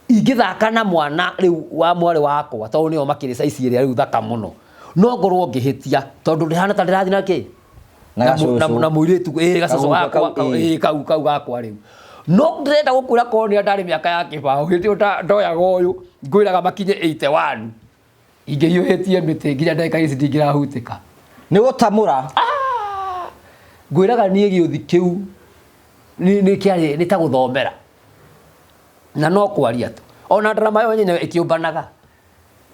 [SPEAKER 2] ingĩthaka na mwana rĩu wa mwarĩ wakwa tondũ nĩo makĩrĩ size ĩrĩa rĩu thaka mũno, no ngorwo ngĩhĩtia tondũ ndĩhana ta ndĩrathiĩ na kĩ?
[SPEAKER 1] Na gacũcũ.
[SPEAKER 2] Na mũirĩtu, ĩĩ gacũcũ
[SPEAKER 1] Kau
[SPEAKER 2] gakwa,
[SPEAKER 1] kau, ĩĩ.
[SPEAKER 2] ĩĩ kau kau gakwa rĩu. No ndĩrenda gũkwĩra korwo nĩ ndarĩ mĩaka ya kĩbaũ hĩndĩ ĩyo ndoyaga ũyũ ngwĩraga makinye 81 ingĩhiũhĩtie mĩtĩ nginya ndagĩka ici ndingĩrahutĩka.
[SPEAKER 1] Nĩ gũtamũra.
[SPEAKER 2] Ngwĩraga niĩ gĩũthi kĩu nĩ kĩarĩ nĩ ta gũthomera na no kwaria tu. Ona ndarama yo yenyewe ĩkĩũmbanaga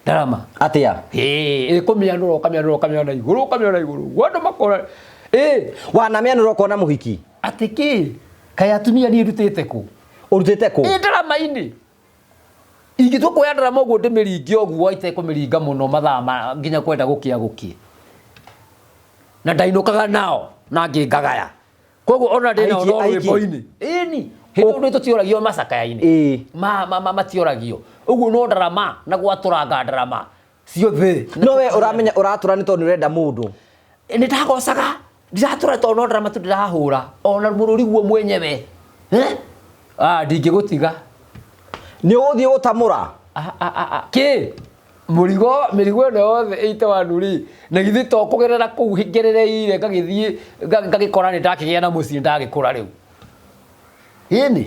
[SPEAKER 2] ndarama.
[SPEAKER 1] Atĩa?
[SPEAKER 2] Ĩĩ ĩkũmĩanũra ũkamĩanũra ũkamĩona igũrũ ũkamĩona igũrũ ũguo andũ makona ĩĩ.
[SPEAKER 1] Wanamĩanũra ũkona mũhiki?
[SPEAKER 2] Atĩ kĩ? Kaĩ atumia niĩ ndutĩte kũ?
[SPEAKER 1] Ũrutĩte kũ?
[SPEAKER 2] Ĩ ndarama-inĩ. Ingĩtua kuoya ndarama ũguo ndĩmĩringe ũguo itekũmĩringa mũno mathaa ma nginya kwenda gũkĩa gũkĩe. Na ndainũkaga nao na angĩ ngagaya. Koguo ona ndĩ nao
[SPEAKER 1] Ahiki-
[SPEAKER 2] no
[SPEAKER 1] ahiki.
[SPEAKER 2] rwĩmbo-inĩ. Ĩni, hĩndĩ ĩyo tũtioragio macakaya-inĩ.
[SPEAKER 1] Ĩĩ.
[SPEAKER 2] Matioragio. Ũguo no ndarama na gwatũranga ndarama ciothe.
[SPEAKER 1] No we ũramenya ũratũra nĩ tondũ nĩ ũrenda mũndũ.
[SPEAKER 2] Nĩ ndagocaga. Ndiratũra tondũ no ndarama tu ndĩrahũra ona mũrũri guo mwenyewe. Eh? Ah, ndingĩgũtiga.
[SPEAKER 1] Nĩ ũgũthiĩ gũtamũra.
[SPEAKER 2] Ah, ah, ah, ah. Kĩ? Mũrigo mĩrigo ĩno yothe 81 rĩ, na githĩ to kũgerera kũu ngerereire ngagĩthiĩ ngagĩkora nĩ ndakĩgĩa na mũciĩ ndagĩkũra rĩu. Ĩni.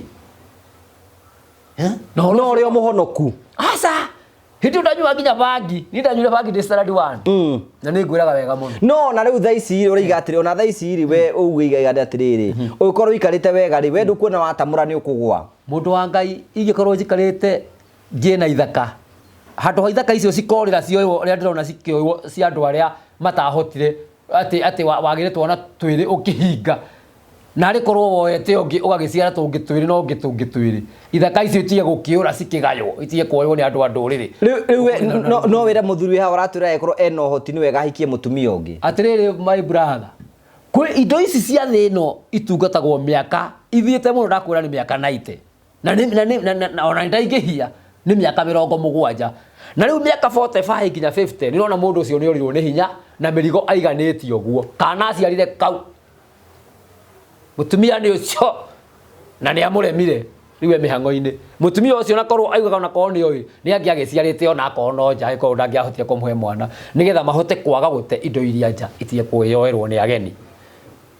[SPEAKER 1] Eh? No ũrĩ o mũhonoku.
[SPEAKER 2] Aca. Hĩndĩ ĩyo ndanyua nginya bangi, niĩ ndanyuire bangi ndĩ standard one. Na nĩ ngwĩraga wega mũno.
[SPEAKER 1] No na rĩu thaa ici rĩ ũraiga atĩrĩ ona thaa ici rĩ we ũgũiga atĩrĩrĩ ũngĩkorwo ũikarĩte wega rĩ we ndũkuona watamũra nĩ ũkũgwa.
[SPEAKER 2] Mũndũ wa Ngai ingĩkorwo njikarĩte ngĩe na ithaka handũ ha ithaka icio cikorĩra cioywo ũrĩa ndĩrona cikĩoywo cia andũ arĩa matahotire atĩ atĩ wagĩre twana twĩrĩ ũkĩhinga narĩ korwo woete ũngĩ ũgagĩciara tũngĩ twĩrĩ na ũngĩ tũngĩ twĩrĩ ithaka icio itige gũkĩũra cikĩgaywo itige kuoywo nĩ andũ a ndũrĩrĩ.
[SPEAKER 1] Rĩu we no wĩre mũthuri wĩ haha ũratwĩra angĩkorwo ena ũhoti nĩ wega ahikie mũtumia ũngĩ.
[SPEAKER 2] Atĩrĩrĩ my brother, kwĩ indo ici cia thĩ ĩno itungatagwo mĩaka ithiĩte mũno ndakwĩra nĩ mĩaka 90 na nĩ na nĩ na na na ona ndaingĩhia nĩ mĩaka 70 na rĩu mĩaka 45 nginya 50 nĩ ũrona mũndũ ũcio nĩ orirwo nĩ hinya na mĩrigo aiganĩtie ũguo kana aciarire kau mũtumia nĩ ũcio na nĩ amũremire rĩu e mĩhang'o-inĩ mũtumia ũcio na korwo aigaga ona korwo nĩ oĩ nĩ angĩagĩciarĩte ona akorwo no nja angĩkorwo ndangĩahotire kũmũhe mwana nĩgetha mahote kwaga gũte indo iria nja itige kwĩyoerwo nĩ ageni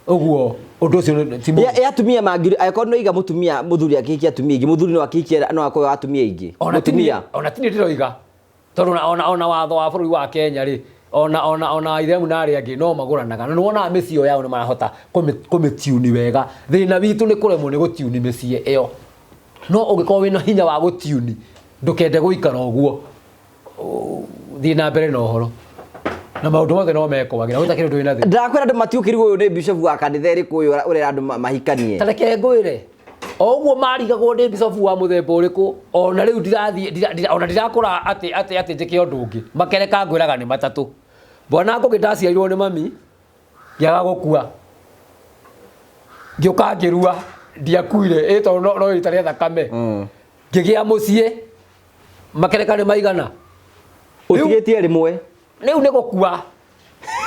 [SPEAKER 2] ũguo ũndũ ũcio ti mũũru.
[SPEAKER 1] Ya atumia mangĩ angĩkorwo nĩ oiga mũtumia mũthuri akĩhikia atumia aingĩ mũthuri no akĩhikie no akorwo atumia aingĩ
[SPEAKER 2] ona ti
[SPEAKER 1] mũtumia
[SPEAKER 2] ona ti niĩ ndĩroiga tondũ ona ona watho wa bũrũri wa Kenya rĩ ona ona ona aithĩramu na arĩa angĩ no magũranaga na nĩwonaga mĩciĩ ĩyo yao nĩ marahota kũmĩtiuni wega thĩna witũ nĩ kũremwo nĩ gũtiuni mĩciĩ ĩyo no ũngĩkorwo wĩna hinya wa gũtiuni ndũkende gũikara ũguo thiĩ na mbere na ũhoro na maũndũ mothe no mekwagĩra gũtakĩrĩ ũndũ wĩna thĩna.
[SPEAKER 1] Ndakwĩra andũ matiũkĩrigwo ũyũ nĩ bishop wa kanitha ĩrĩkũ ũyũ ũrera andũ mahikanie.
[SPEAKER 2] Ta reke ngwĩre o ũguo marigagwo nĩ bishop wa mũthemba ũrĩkũ ona rĩu ndirathiĩ ona ndirakũra atĩ atĩ atĩ njĩke ũndũ ũngĩ makereka ngwĩraga nĩ matatũ bwana Ngũgĩ ndaciarirwo nĩ mami ngĩaga gũkua ngĩũka ngĩrua ndiakuire ĩ tondũ no rita rĩa thakame ngĩgĩa mũciĩ makereka nĩ maigana
[SPEAKER 1] ũtigĩtie rĩmwe
[SPEAKER 2] rĩu nĩ gũkua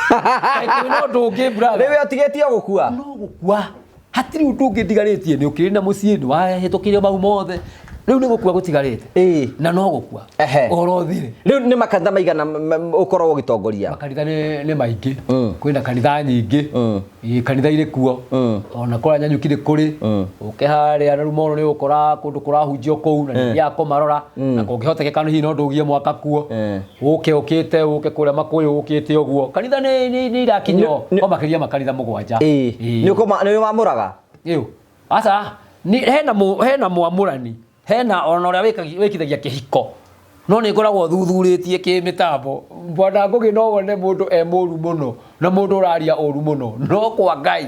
[SPEAKER 2] kwĩna ũndũ ũngĩ brother
[SPEAKER 1] rĩu ũtigĩtie gũkua
[SPEAKER 2] no gũkua hatirĩ ũndũ ũngĩ ndigarĩtie nĩ ũkĩrĩ na mũciĩ nĩ wahĩtũkire mau mothe rĩu nĩ gũkua gũtigarĩte
[SPEAKER 1] ĩĩ
[SPEAKER 2] na no gũkua
[SPEAKER 1] Ehe.
[SPEAKER 2] ũhoro ũthire
[SPEAKER 1] rĩu nĩ makanitha maigana ũkoragwo ũgĩtongoria
[SPEAKER 2] makanitha nĩ maingĩ kwĩna kanitha nyingĩ Ĩĩ, kanitha irĩ kuo ona kũrĩa Nyanyuki nĩ kũrĩ ũke harĩa na Rumono nĩ ũgũkora kũndũ kũrahunjio kũu na nĩthiaga kũmarora na kũngĩhotekeka hihi no ndũgie mwaka kuo ũke ũkĩte ũke kũrĩa Makũyũ ũkĩte ũguo kanitha nĩ irakinya o makĩria makanitha 7.
[SPEAKER 1] Ĩĩ nĩ wamũraga
[SPEAKER 2] Ĩũ aca hena mwamũrani hena ona ũrĩa wĩkithagia kĩhiko no nĩ ngoragwo thuthurĩtie kĩmĩtambo bwana Ngũgĩ no wone mũndũ e mũru mũno na mũndũ ũraria ũru mũno no kwa Ngai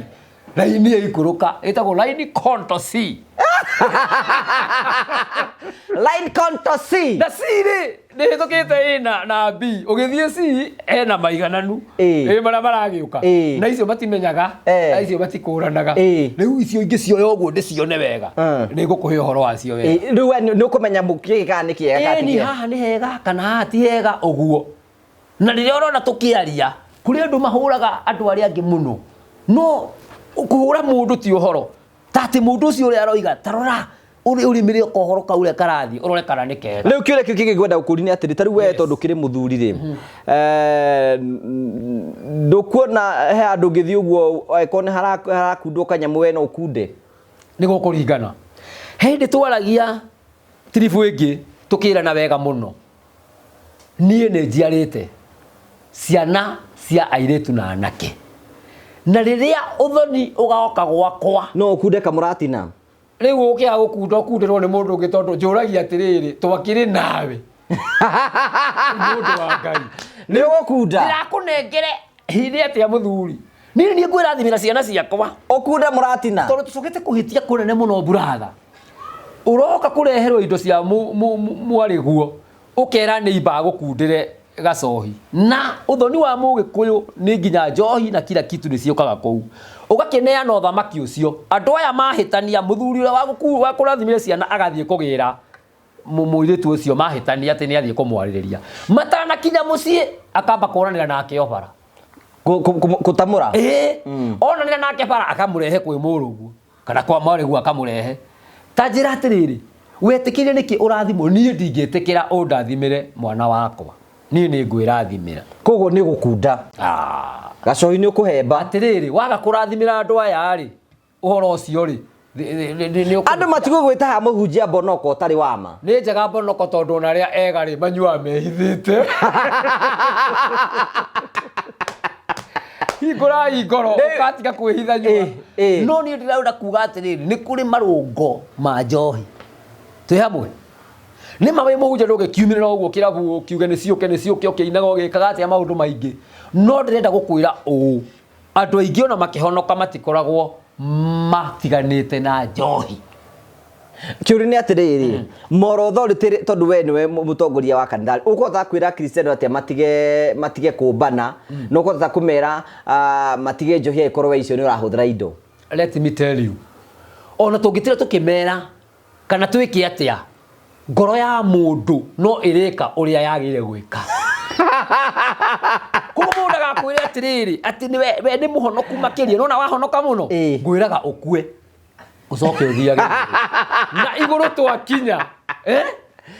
[SPEAKER 2] raini ĩikũrũka ĩtagwo raini konto C
[SPEAKER 1] line conto C
[SPEAKER 2] na C rĩ nĩ hĩtũkĩte A na B ũgĩthiĩ C hena maigananu
[SPEAKER 1] Ĩĩ.
[SPEAKER 2] ĩ marĩa maragĩũka
[SPEAKER 1] Ĩĩ.
[SPEAKER 2] na icio matimenyaga
[SPEAKER 1] Eh.
[SPEAKER 2] na icio matikũranaga
[SPEAKER 1] Ĩĩ.
[SPEAKER 2] rĩu icio ingĩ cioya ũguo ndĩcione wega nĩ ngũkũhe ũhoro wacio wega
[SPEAKER 1] Ĩĩ, rĩu we nĩ ũkũmenya mũkĩgĩ kana nĩ kĩega kana ti
[SPEAKER 2] ĩni
[SPEAKER 1] kĩega.
[SPEAKER 2] haha nĩ hega kana haha ti hega ũguo na rĩrĩa ũrona tũkĩaria kũrĩ andũ mahũraga andũ arĩa angĩ mũno no kũhũra mũndũ ti ũhoro ta atĩ mũndũ ũcio ũrĩa aroiga ta rora ũrĩmĩre kohoro kau ũrĩa karathiĩ ũrore kana nĩ kega
[SPEAKER 1] rĩu kĩũria kĩu kĩngĩ ngwenda gũkũria nĩ atĩrĩ ta rĩu we tondũ kĩrĩ mũthuri rĩ ndũkuona he handũ ũngĩthiĩ ũguo angĩkorwo nĩ harakundwo kanyamũ we no ũkunde
[SPEAKER 2] nĩ gũkũringana he hĩndĩ twaragia tiribu ĩngĩ tũkĩrana wega mũno niĩ nĩ njiarĩte ciana cia airĩtu na anake na rĩrĩa ũthoni ũgoka gwakwa
[SPEAKER 1] no ũkunde kamũratina
[SPEAKER 2] rĩu ũkĩaga gũkunda ũkundĩrwo nĩ mũndũ ũngĩ tondũ njũragia atĩrĩrĩ twakĩrĩ nawe mũndũ wa Ngai
[SPEAKER 1] nĩ ũgũkunda
[SPEAKER 2] ndĩrakũnengere hĩndĩ atĩa mũthuri niĩ nĩ ngwĩrathimĩra ciana ciakwa
[SPEAKER 1] ũkunde mũratina
[SPEAKER 2] tondũ tũcokete kũhĩtia kũnene mũno buratha ũroka kũreherwo indo cia mwarĩguo ũkera nĩ imba gũkundĩre gacohi na ũthoni wa mũgĩkũyũ nĩ nginya njohi na kila kitu nĩ ciũkaga kũu ũgakĩneana ũthamaki ũcio andũ aya mahĩtania mũthuri ũrĩa wa kũrathimire ciana agathiĩ kũgĩra mũirĩtu ũcio mahĩtania atĩ nĩ athiĩ kũmwarĩrĩria matanakinya mũciĩ akamba kũranĩra nake o bara
[SPEAKER 1] Gũtamũra.
[SPEAKER 2] Ĩĩ, onanĩra nake bara akamũrehe kwĩ mũrũguo kana kwa mwarĩguo akamũrehe. Ta njĩra atĩrĩrĩ, wetĩkĩrire nĩkĩ ũrathimwo? Niĩ ndingĩtĩkĩra ũndathimĩre mwana wakwa, niĩ nĩ ngwĩrathimĩra.
[SPEAKER 1] Koguo nĩ ũgũkunda.
[SPEAKER 2] Ah.
[SPEAKER 1] Gacohi nĩ ũkũhemba.
[SPEAKER 2] Atĩrĩrĩ, waga kũrathimĩra andũ aya rĩ, ũhoro ũcio rĩ, nĩ
[SPEAKER 1] Andũ matigũgwĩta ha mũhunjia mbonoko ũtarĩ wa ma.
[SPEAKER 2] Nĩ njega mbonoko tondũ ona arĩa ega rĩ manyuaga mehithĩte. Hingũrai ngoro ũgatiga kwĩhitha nyua. No niĩ ndĩrenda kuga atĩrĩrĩ, nĩ kũrĩ marũngo ma njohi. Twĩ hamwe? Nĩ ma wĩ mũhunjia ndũngĩkiumĩrĩra ũguo kĩrabu ũkiuge nĩ ciũke nĩ ciũke ũkĩinaga ũgĩkaga atĩa maũndũ maingĩ. No ndĩrenda gũkwĩra ũũ, andũ aingĩ ona makĩhonoka matikoragwo matiganĩte na njohi.
[SPEAKER 1] Kĩũria nĩ atĩrĩrĩ, moral authority rĩ, tondũ we nĩwe mũtongoria wa kanitha, ũkũhota kwĩra Akristiano atĩa matige matige kũmbana, na ũkũhota kũmera matige njohi angĩkorwo we icio nĩ ũrahũthĩra indo?
[SPEAKER 2] Let me tell you, ona tũngĩtira tũkĩmera kana twĩke atĩa, ngoro ya mũndũ no ĩrĩka ũrĩa yagĩrĩire gwĩka. Koguo mũndũ agakwĩra atĩrĩrĩ, atĩ nĩ we nĩ mũhonoku makĩria, nona wahonoka mũno, ngwĩraga ũkue ũcoke ũthiage na igũrũ twakinya,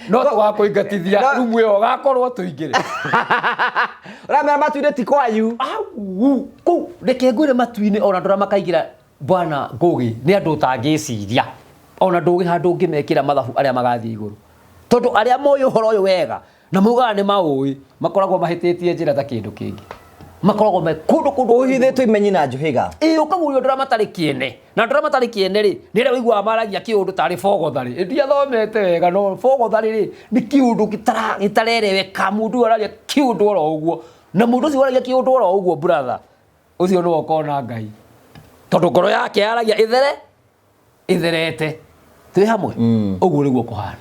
[SPEAKER 2] no tũgakũingatithia rumu ĩyo ũgakorwo tũingĩre.
[SPEAKER 1] Ũramera matu-inĩ ti kwanyu.
[SPEAKER 2] Au, kũu reke ngwĩre matu-inĩ ona ndũra makaingĩra Bwana Ngũgĩ nĩ andũ ũtangĩciria ona ndũgĩ handũ ũngĩmekĩra mathabu arĩa magathiĩ igũrũ, tondũ arĩa moĩ ũhoro ũyũ wega na maugaga nĩ maũĩ makoragwo mahĩtĩtie njĩra ta kĩndũ kĩngĩ, makoragwo me kũndũ kũndũ
[SPEAKER 1] ũhithĩtwo imenyi na njũhĩga.
[SPEAKER 2] Ĩĩ, ũkaguũrio andũ arĩa matarĩ kĩene, na andũ arĩa matarĩ kĩene rĩ nĩ arĩa ũiguaga maragia kĩũndũ tarĩ bogotharĩ. Ndiathomete wega no bogotharĩ rĩ nĩ kĩũndũ gĩtarereweka, mũndũ ũyũ araria kĩũndũ oro ũguo, na mũndũ ũcio waragia kĩũndũ oro ũguo brother, ũcio nĩwe ũkona Ngai, tondũ ngoro yake yaragia ĩthere ĩtherete. Twĩ hamwe? Ũguo nĩguo kũhana.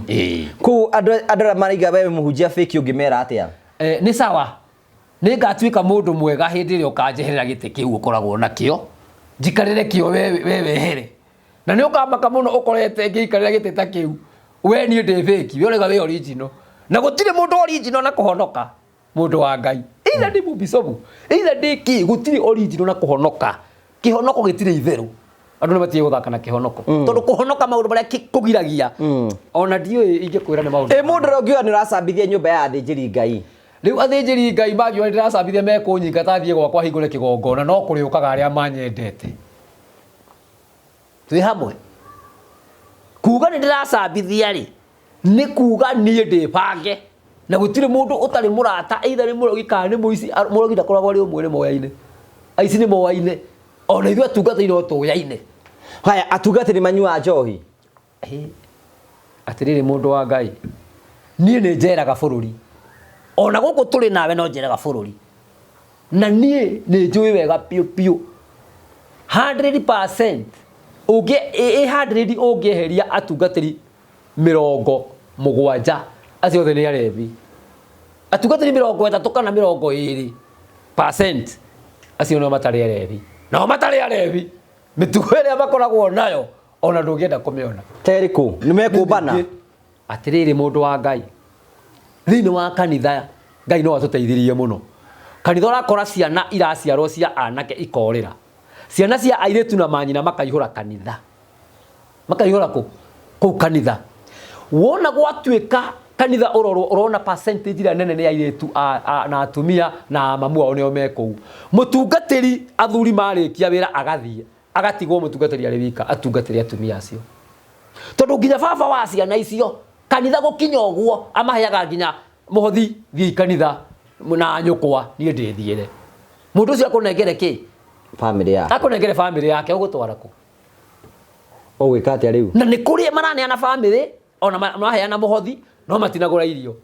[SPEAKER 2] Ĩĩ.
[SPEAKER 1] Kũu andũ arĩa maraiga we mũhunjia fake ũngĩmera atĩa?
[SPEAKER 2] Nĩ sawa, nĩ ngatuĩka mũndũ mwega hĩndĩ ĩrĩa ũkanjeherera gĩtĩ kĩu ũkoragwo nakĩo, njikarĩre kĩo we wehere. Na nĩ ũkamaka mũno ũkorete ngĩikarĩra gĩtĩ ta kĩu, we niĩ ndĩ fake, we ũrauga wĩ original. Na gũtirĩ mũndũ original na kũhonoka. Mũndũ wa Ngai, either ndĩ mũbicobu, either ndĩ kĩ, gũtirĩ original na kũhonoka. Kĩhonoko gĩtirĩ itherũ. Andũ nĩ matige gũthaka na kĩhonoko. Tondũ kũhonoka maũndũ marĩa kũgiragia, ona ndiũĩ ingĩkwĩra nĩ maũndũ.
[SPEAKER 1] Ĩ mũndũ ũrĩa ũngiuga nĩ ũracambithia nyũmba ya athĩnjĩri Ngai.
[SPEAKER 2] Rĩu athĩnjĩri Ngai mangiuga nĩ ndĩracambithia mekũnyingata thiĩ gwakwa hingũre kĩgongona, no kũrĩũkaga arĩa manyendete. Twĩ hamwe? Kuga nĩ ndĩracambithia rĩ, nĩ kuga niĩ ndĩbange na gũtirĩ mũndũ ũtarĩ mũrata, either nĩ mũrogi kana nĩ mũici. Mũrogi ndakoragwo arĩ ũmwe, nĩ moyaine, aici nĩ moyaine, ona ithuĩ atungatĩri no tũyaine.
[SPEAKER 1] Haya, atungatĩri manyuaga njohi?
[SPEAKER 2] Atĩrĩrĩ mũndũ wa Ngai, niĩ nĩ njeraga bũrũri, ona gũkũ tũrĩ nawe no njeraga bũrũri, na niĩ nĩ njũĩ wega biũ biũ 100% ũngĩ ĩ 100 ũngĩeheria atungatĩri 70 acio othe nĩ arebi. Atungatĩri 30 kana 20% acio nĩo matarĩ arebi, nao matarĩ arebi mĩtugo ĩrĩa makoragwo nayo ona ndũngĩenda kũmĩona.
[SPEAKER 1] Terĩkũ nĩ mekũmbana?
[SPEAKER 2] Atĩrĩrĩ mũndũ wa Ngai, thĩinĩ wa kanitha Ngai no atũteithirie mũno. Kanitha ũrakora ciana iraciarwo cia anake ikorĩra, ciana cia airĩtu na manyina makaihũra kanitha, makaihũra kũ kũu kanitha. Wona gwatuĩka kanitha ũrorwo, ũrona percentage ĩrĩa nene nĩ airĩtu na atumia na mamu ao nĩo me kũu. Mũtungatĩri athuri marĩkia wĩra agathiĩ, agatigwo mũtungatĩri arĩ wika atungatĩre atumia acio, tondũ nginya baba wa ciana icio kanitha gũkinya ũguo amaheaga nginya mũhothi, thiĩi kanitha na nyũkwa niĩ ndĩthiĩre. Mũndũ ũcio akũnengere kĩ?
[SPEAKER 1] Famĩlĩ yake.
[SPEAKER 2] Akũnengere famĩlĩ yake, ũgũtwara kũ?
[SPEAKER 1] Ũgwĩka atĩa rĩu?
[SPEAKER 2] Na nĩ kũrĩ maraneana famĩlĩ ona maheana mũhothi no matinagũra irio.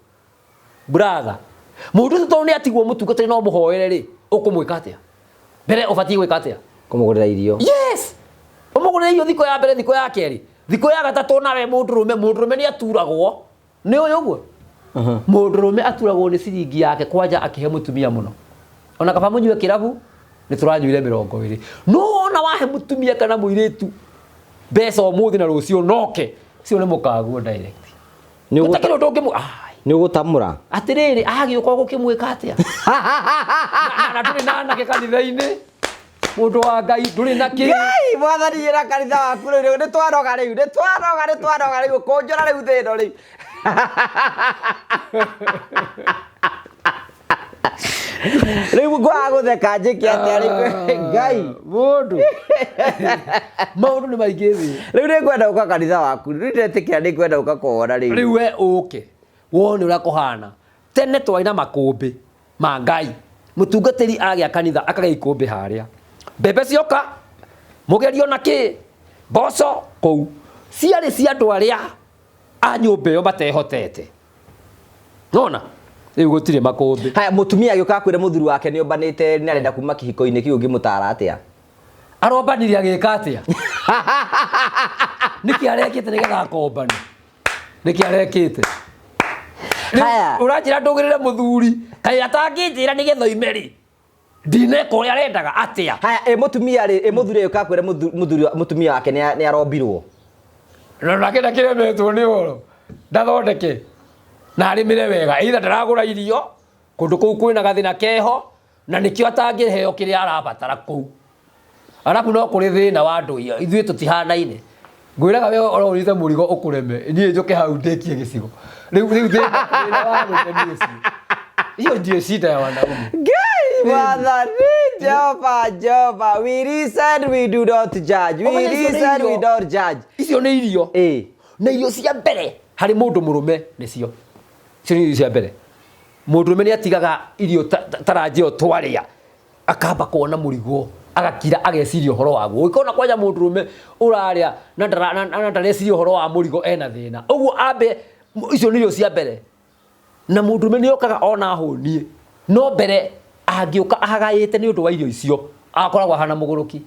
[SPEAKER 2] Brother, mũndũ ũcio tondũ nĩ atigwo mũtungatĩri no mũhoere rĩ, ũkũmwĩka atĩa? Mbere ũbatiĩ gwĩka atĩa?
[SPEAKER 1] Kũmũgũrĩra irio.
[SPEAKER 2] Yes. Ũmũgũrĩre irio thikũ ya mbere, thikũ ya kerĩ, thikũ ya gatatũ, nawe mũndũrũme, mũndũrũme nĩ aturagwo. Nĩ ũĩ ũguo? Mũndũrũme aturagwo nĩ ciringi yake kwanja akĩhe mũtumia mũno. Ona kaba mũnyue kĩrabu, nĩ tũranyuire 20. No wona wahe mũtumia kana mũirĩtu mbeca ũmũthĩ na rũciũ noke, ũcio nĩ mũkaguo direct.
[SPEAKER 1] Nĩ
[SPEAKER 2] Gũtakĩrĩ ũndũ ũngĩ. Ai.
[SPEAKER 1] Nĩ ũgũtamũra.
[SPEAKER 2] Atĩrĩrĩ, agĩũka ũgũkĩmwĩka atĩa? Na ndũrĩ na anake kanitha-inĩ, mũndũ wa Ngai, ndũrĩ na kĩ.
[SPEAKER 1] Ngai mwathani ĩra kanitha waku rĩu nĩ twaroga rĩu nĩ twaroga nĩ twaroga rĩu kũnjũra rĩu thĩ ĩno rĩu. Rĩu ngwaga gũtheka njĩke atĩa rĩu Ngai?
[SPEAKER 2] Mũndũ, maũndũ nĩ maingĩ thĩ.
[SPEAKER 1] Rĩu nĩ ngwenda gũka kanitha waku, rĩu ndetĩkĩra nĩ ngwenda gũka kũwona rĩu.
[SPEAKER 2] Rĩu we ũke wone ũrĩa kũhana. Tene twarĩ na makũmbĩ ma Ngai. Mũtungatĩri agĩa kanitha akagĩa ikũmbĩ harĩa, mbembe cioka, mũgerio na kĩ, mboco kũu ciarĩ cia andũ arĩa a nyũmba ĩyo matehotete. Nona rĩu gũtirĩ makũmbĩ.
[SPEAKER 1] Haya, mũtumia agĩũka akwĩre mũthuri wake nĩ ombanĩte nĩ arenda kuma kĩhiko-inĩ kĩu, ũngĩmũtara atĩa?
[SPEAKER 2] Arombanire agĩka atĩa? Nĩkĩ arekĩte nĩgetha akombane? Nĩkĩ arekĩte?
[SPEAKER 1] Haya.
[SPEAKER 2] Ũranjĩra ndũgĩrĩre mũthuri, kaĩ atangĩnjĩra nĩgetha oime rĩ, ndineka ũrĩa arendaga atĩa?
[SPEAKER 1] Haya, ĩ mũtumia rĩ, ĩ mũthuri agĩũka akwĩre mũthuri mũtumia wake nĩ arombirwo.
[SPEAKER 2] Na nake ndakiremetwo nĩ ũhoro, ndathondeke na arĩmĩre wega, either ndaragũra irio kũndũ kũu kwĩna gathĩna keho, na nĩkĩo atangĩheo kĩrĩa arabatara kũu. Arabu no kũrĩ thĩna wa andũ, ithuĩ tũtihanaine. Ngwĩraga we ũrorite mũrigo ũkũreme, niĩ njũke hau ndĩkie gĩcigo. Rĩu thĩna wa arũme nĩ ũcio. Hiyo ndio shida ya wanaume.
[SPEAKER 1] Ngai mwathani Jehova Jehova, we listen, we do not judge, we
[SPEAKER 2] Ũmenye icio nĩ
[SPEAKER 1] listen, we
[SPEAKER 2] irio.
[SPEAKER 1] don't judge.
[SPEAKER 2] Icio nĩ irio.
[SPEAKER 1] Ĩ.
[SPEAKER 2] Na irio cia mbere harĩ mũndũ mũrũme nĩcio. Icio nĩ irio cia mbere. Mũndũ mũrũme nĩ atigaga irio ta ranji ĩyo twarĩa, akamba kuona mũrigo, agakira, ageciria ũhoro waguo. Ũngĩkona kwanja mũndũ mũrũme ũrarĩa na ndareciria ũhoro wa mũrigo, ena thĩna. Ũguo ambe icio nĩ irio cia mbere. Na mũndũ mũrũme nĩ okaga ona ahũniĩ, no mbere angĩũka ahagaĩte nĩ ũndũ wa irio icio, akoragwo ahana mũgũrũki.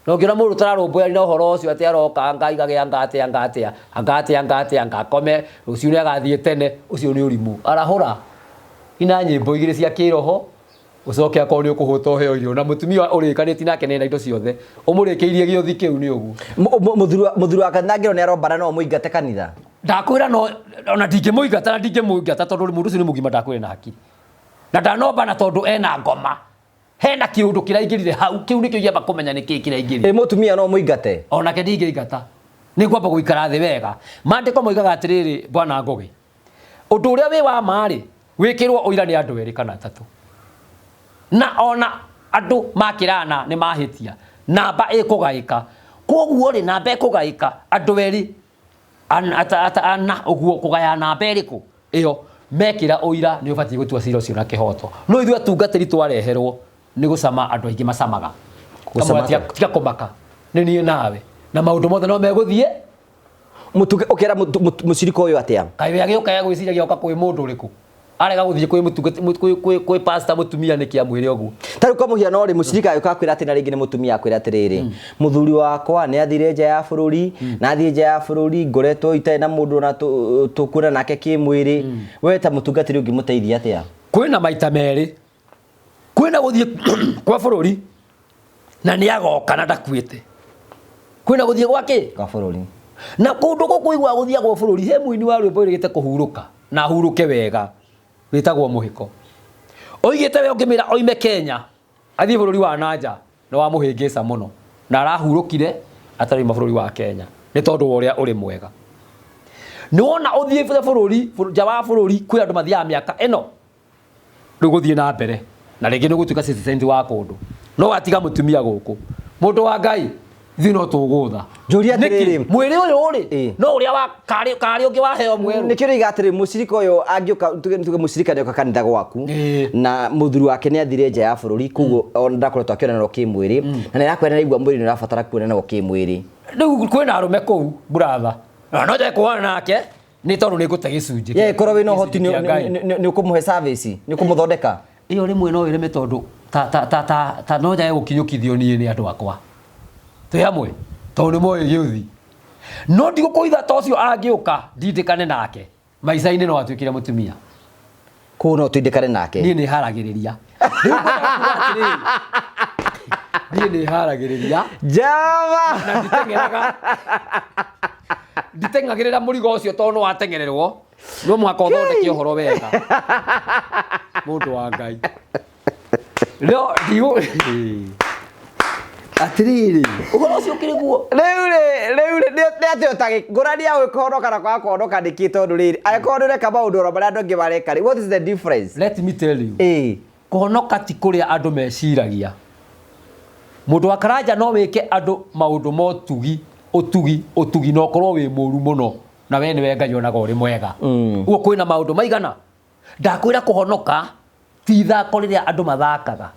[SPEAKER 2] Na ũngĩona mũndũ ũtararũmbũyania na ũhoro ũcio atĩ aroka anga igagĩa anga atĩa anga atĩa anga atĩa anga atĩa anga akome rũciũ nĩ agathiĩ tene, ũcio nĩ ũrimũ. Arahũra ina nyĩmbo igĩrĩ cia kĩroho, ũcoke akorwo nĩ ũkũhũta ũheo irio, na mũtumia ũrĩkanĩtie nake nĩ ena indo ciothe, ũmũrĩkĩirie gĩothi kĩu nĩ ũguo.
[SPEAKER 1] Mũthuri wa kanitha angĩrwo nĩ arombana, no ũmũingate kanitha?
[SPEAKER 2] Ndakwĩra no ona ndingĩmũingata, na ndingĩmũingata tondũ mũndũ ũcio nĩ mũgima, ndakwĩra na hakiri na ndanombana tondũ ena ngoma, hena kĩũndũ kĩraingĩrire hau, kĩu nĩkĩo ingĩamba kũmenya nĩkĩĩ kĩraingĩrire.
[SPEAKER 1] Ĩ mũtumia no ũmũingate?
[SPEAKER 2] Onake ndingĩingata, nĩ ngwamba gũikara thĩ wega. Maandĩko moigaga atĩrĩrĩ, bwana Ngũgĩ, ũndũ ũrĩa wĩ wa ma rĩ, wĩkĩrwo ũira nĩ andũ erĩ kana atatũ, na ona andũ makĩrana nĩ mahĩtia, namba ĩkũgaĩka. Koguo rĩ, namba ĩkũgaĩka andũ erĩ ana ũguo, kũgaya namba ĩrĩkũ ĩyo mekĩra ũira, nĩ ũbatiĩ gũtua cira ũcio na kĩhoto. No ithuĩ atungatĩri twareherwo nĩ gũcama, andũ aingĩ macamaga.
[SPEAKER 1] Gũcama
[SPEAKER 2] Kamwe tiga kũmaka, nĩ niĩ nawe na maũndũ mothe no megũthiĩ.
[SPEAKER 1] Mũtuge ũkera mũcirika ũyũ atĩa?
[SPEAKER 2] Kaĩ we agĩũka egwĩciragia oka kwĩ mũndũ ũrĩkũ? Arega gũthiĩ kwĩ mũtungati, kwĩ pastor mũtumia nĩkĩ amwĩre ũguo?
[SPEAKER 1] Ta rĩu kwa mũhiano rĩ, mũcirika agĩũka akwĩra atĩ na rĩngĩ nĩ mũtumia akwĩra atĩrĩrĩ, mũthuri wakwa nĩ athire nja ya bũrũri, na athiĩ nja ya bũrũri ngoretwo itarĩ na mũndũ ona tũkuona nake kĩmwĩrĩ. We ta mũtungatĩri ũngĩmũteithia atĩa?
[SPEAKER 2] Kwĩna maita merĩ, kwĩna gũthiĩ kwa bũrũri na nĩ agoka na ndakuĩte, kwĩna gũthiĩ gwa kĩ?
[SPEAKER 1] Kwa bũrũri.
[SPEAKER 2] Na kũndũ gũkũ iguaga gũthiagwo bũrũri, he mũini wa rwĩmbo wĩrĩgĩte kũhurũka na ahurũke wega wĩtagwo Mũhĩko, oigĩte we ũngĩmĩra oime Kenya athiĩ bũrũri wa nanja nĩ wamũhĩngĩca mũno, na arahurũkire atarauma bũrũri wa Kenya nĩ tondũ wa ũrĩa ũrĩ mwega. Nĩ wona ũthiĩ bũrũri nja wa bũrũri, kwĩ andũ mathiaga mĩaka ĩno rĩu gũthiĩ na mbere, na rĩngĩ nĩ gũtuĩka citizen wa kũndũ, no watiga mũtumia gũkũ. Mũndũ wa Ngai, ithuĩ no tũgũtha.
[SPEAKER 1] Njũria atĩrĩrĩ.
[SPEAKER 2] Nĩkĩ? Mwĩrĩ ũyũ rĩ, no ũrĩa wa karĩ ũngĩ waheo mwerũ.
[SPEAKER 1] Nĩkĩo rĩiga atĩrĩ, mũcirika ũyũ angĩũka, tuge mũcirika nĩoka kanitha gwaku na mũthuri wake nĩ athire nja ya bũrũri, koguo ona ndakoretwo akĩonana kĩmwĩrĩ, na nĩ arakwĩra nĩaigua mwĩrĩ nĩ ũrabatara kuonana kĩmwĩrĩ.
[SPEAKER 2] Rĩu kwĩna arũme kũu buratha, na no njage kuonana nake nĩ tondũ nĩ ngũte gĩcunjĩ
[SPEAKER 1] ye korwo wĩna ũhoti
[SPEAKER 2] gĩcunjĩ kĩa Ngai.
[SPEAKER 1] nĩ ũkũmũhe service, nĩ ũkũmũthondeka?
[SPEAKER 2] Ĩyo rĩmwe no ĩreme tondũ ta no njage gũkinyũkithio niĩ nĩ andũ akwa twĩ hamwe, tondũ nĩ moĩ gĩũthi, no ndigũkũitha ta ũcio angĩũka ndindĩkane nake maica-inĩ no atuĩkire mũtumia.
[SPEAKER 1] Koguo no tũindĩkane nake?
[SPEAKER 2] Niĩ nĩ haragĩrĩria. Rĩu ngwendaga kuga atĩrĩrĩ, niĩ nĩ haragĩrĩria
[SPEAKER 1] Java
[SPEAKER 2] na nditeng'eraga, nditeng'agĩrĩra mũrigo ũcio tondũ nĩ wateng'ererwo. No mũhaka ũthondeke ũhoro wega, mũndũ wa Ngai. No ndigũ atĩrĩrĩ, ũhoro ũcio ũkĩrĩ guo.
[SPEAKER 1] Rĩu rĩ nĩ atĩ ũtagĩ ngũrani ya kũhonoka na kwaga kũhonoka nĩkĩ? Tondũ rĩrĩ, angĩkorwo nĩ ũreka maũndũ oro marĩa andũ angĩ mareka rĩ, what is the difference?
[SPEAKER 2] Let me tell you, kũhonoka ti kũrĩa andũ meciragia. Mũndũ wa Karanja, no wĩke andũ maũndũ ma ũtugi, ũtugi, ũtugi, na ũkorwo wĩ mũru mũno, na we nĩwe Ngai onaga ũrĩ mwega. Ũguo kwĩna maũndũ maigana ndakwĩra, kũhonoka ti ithako rĩrĩa andũ mathakaga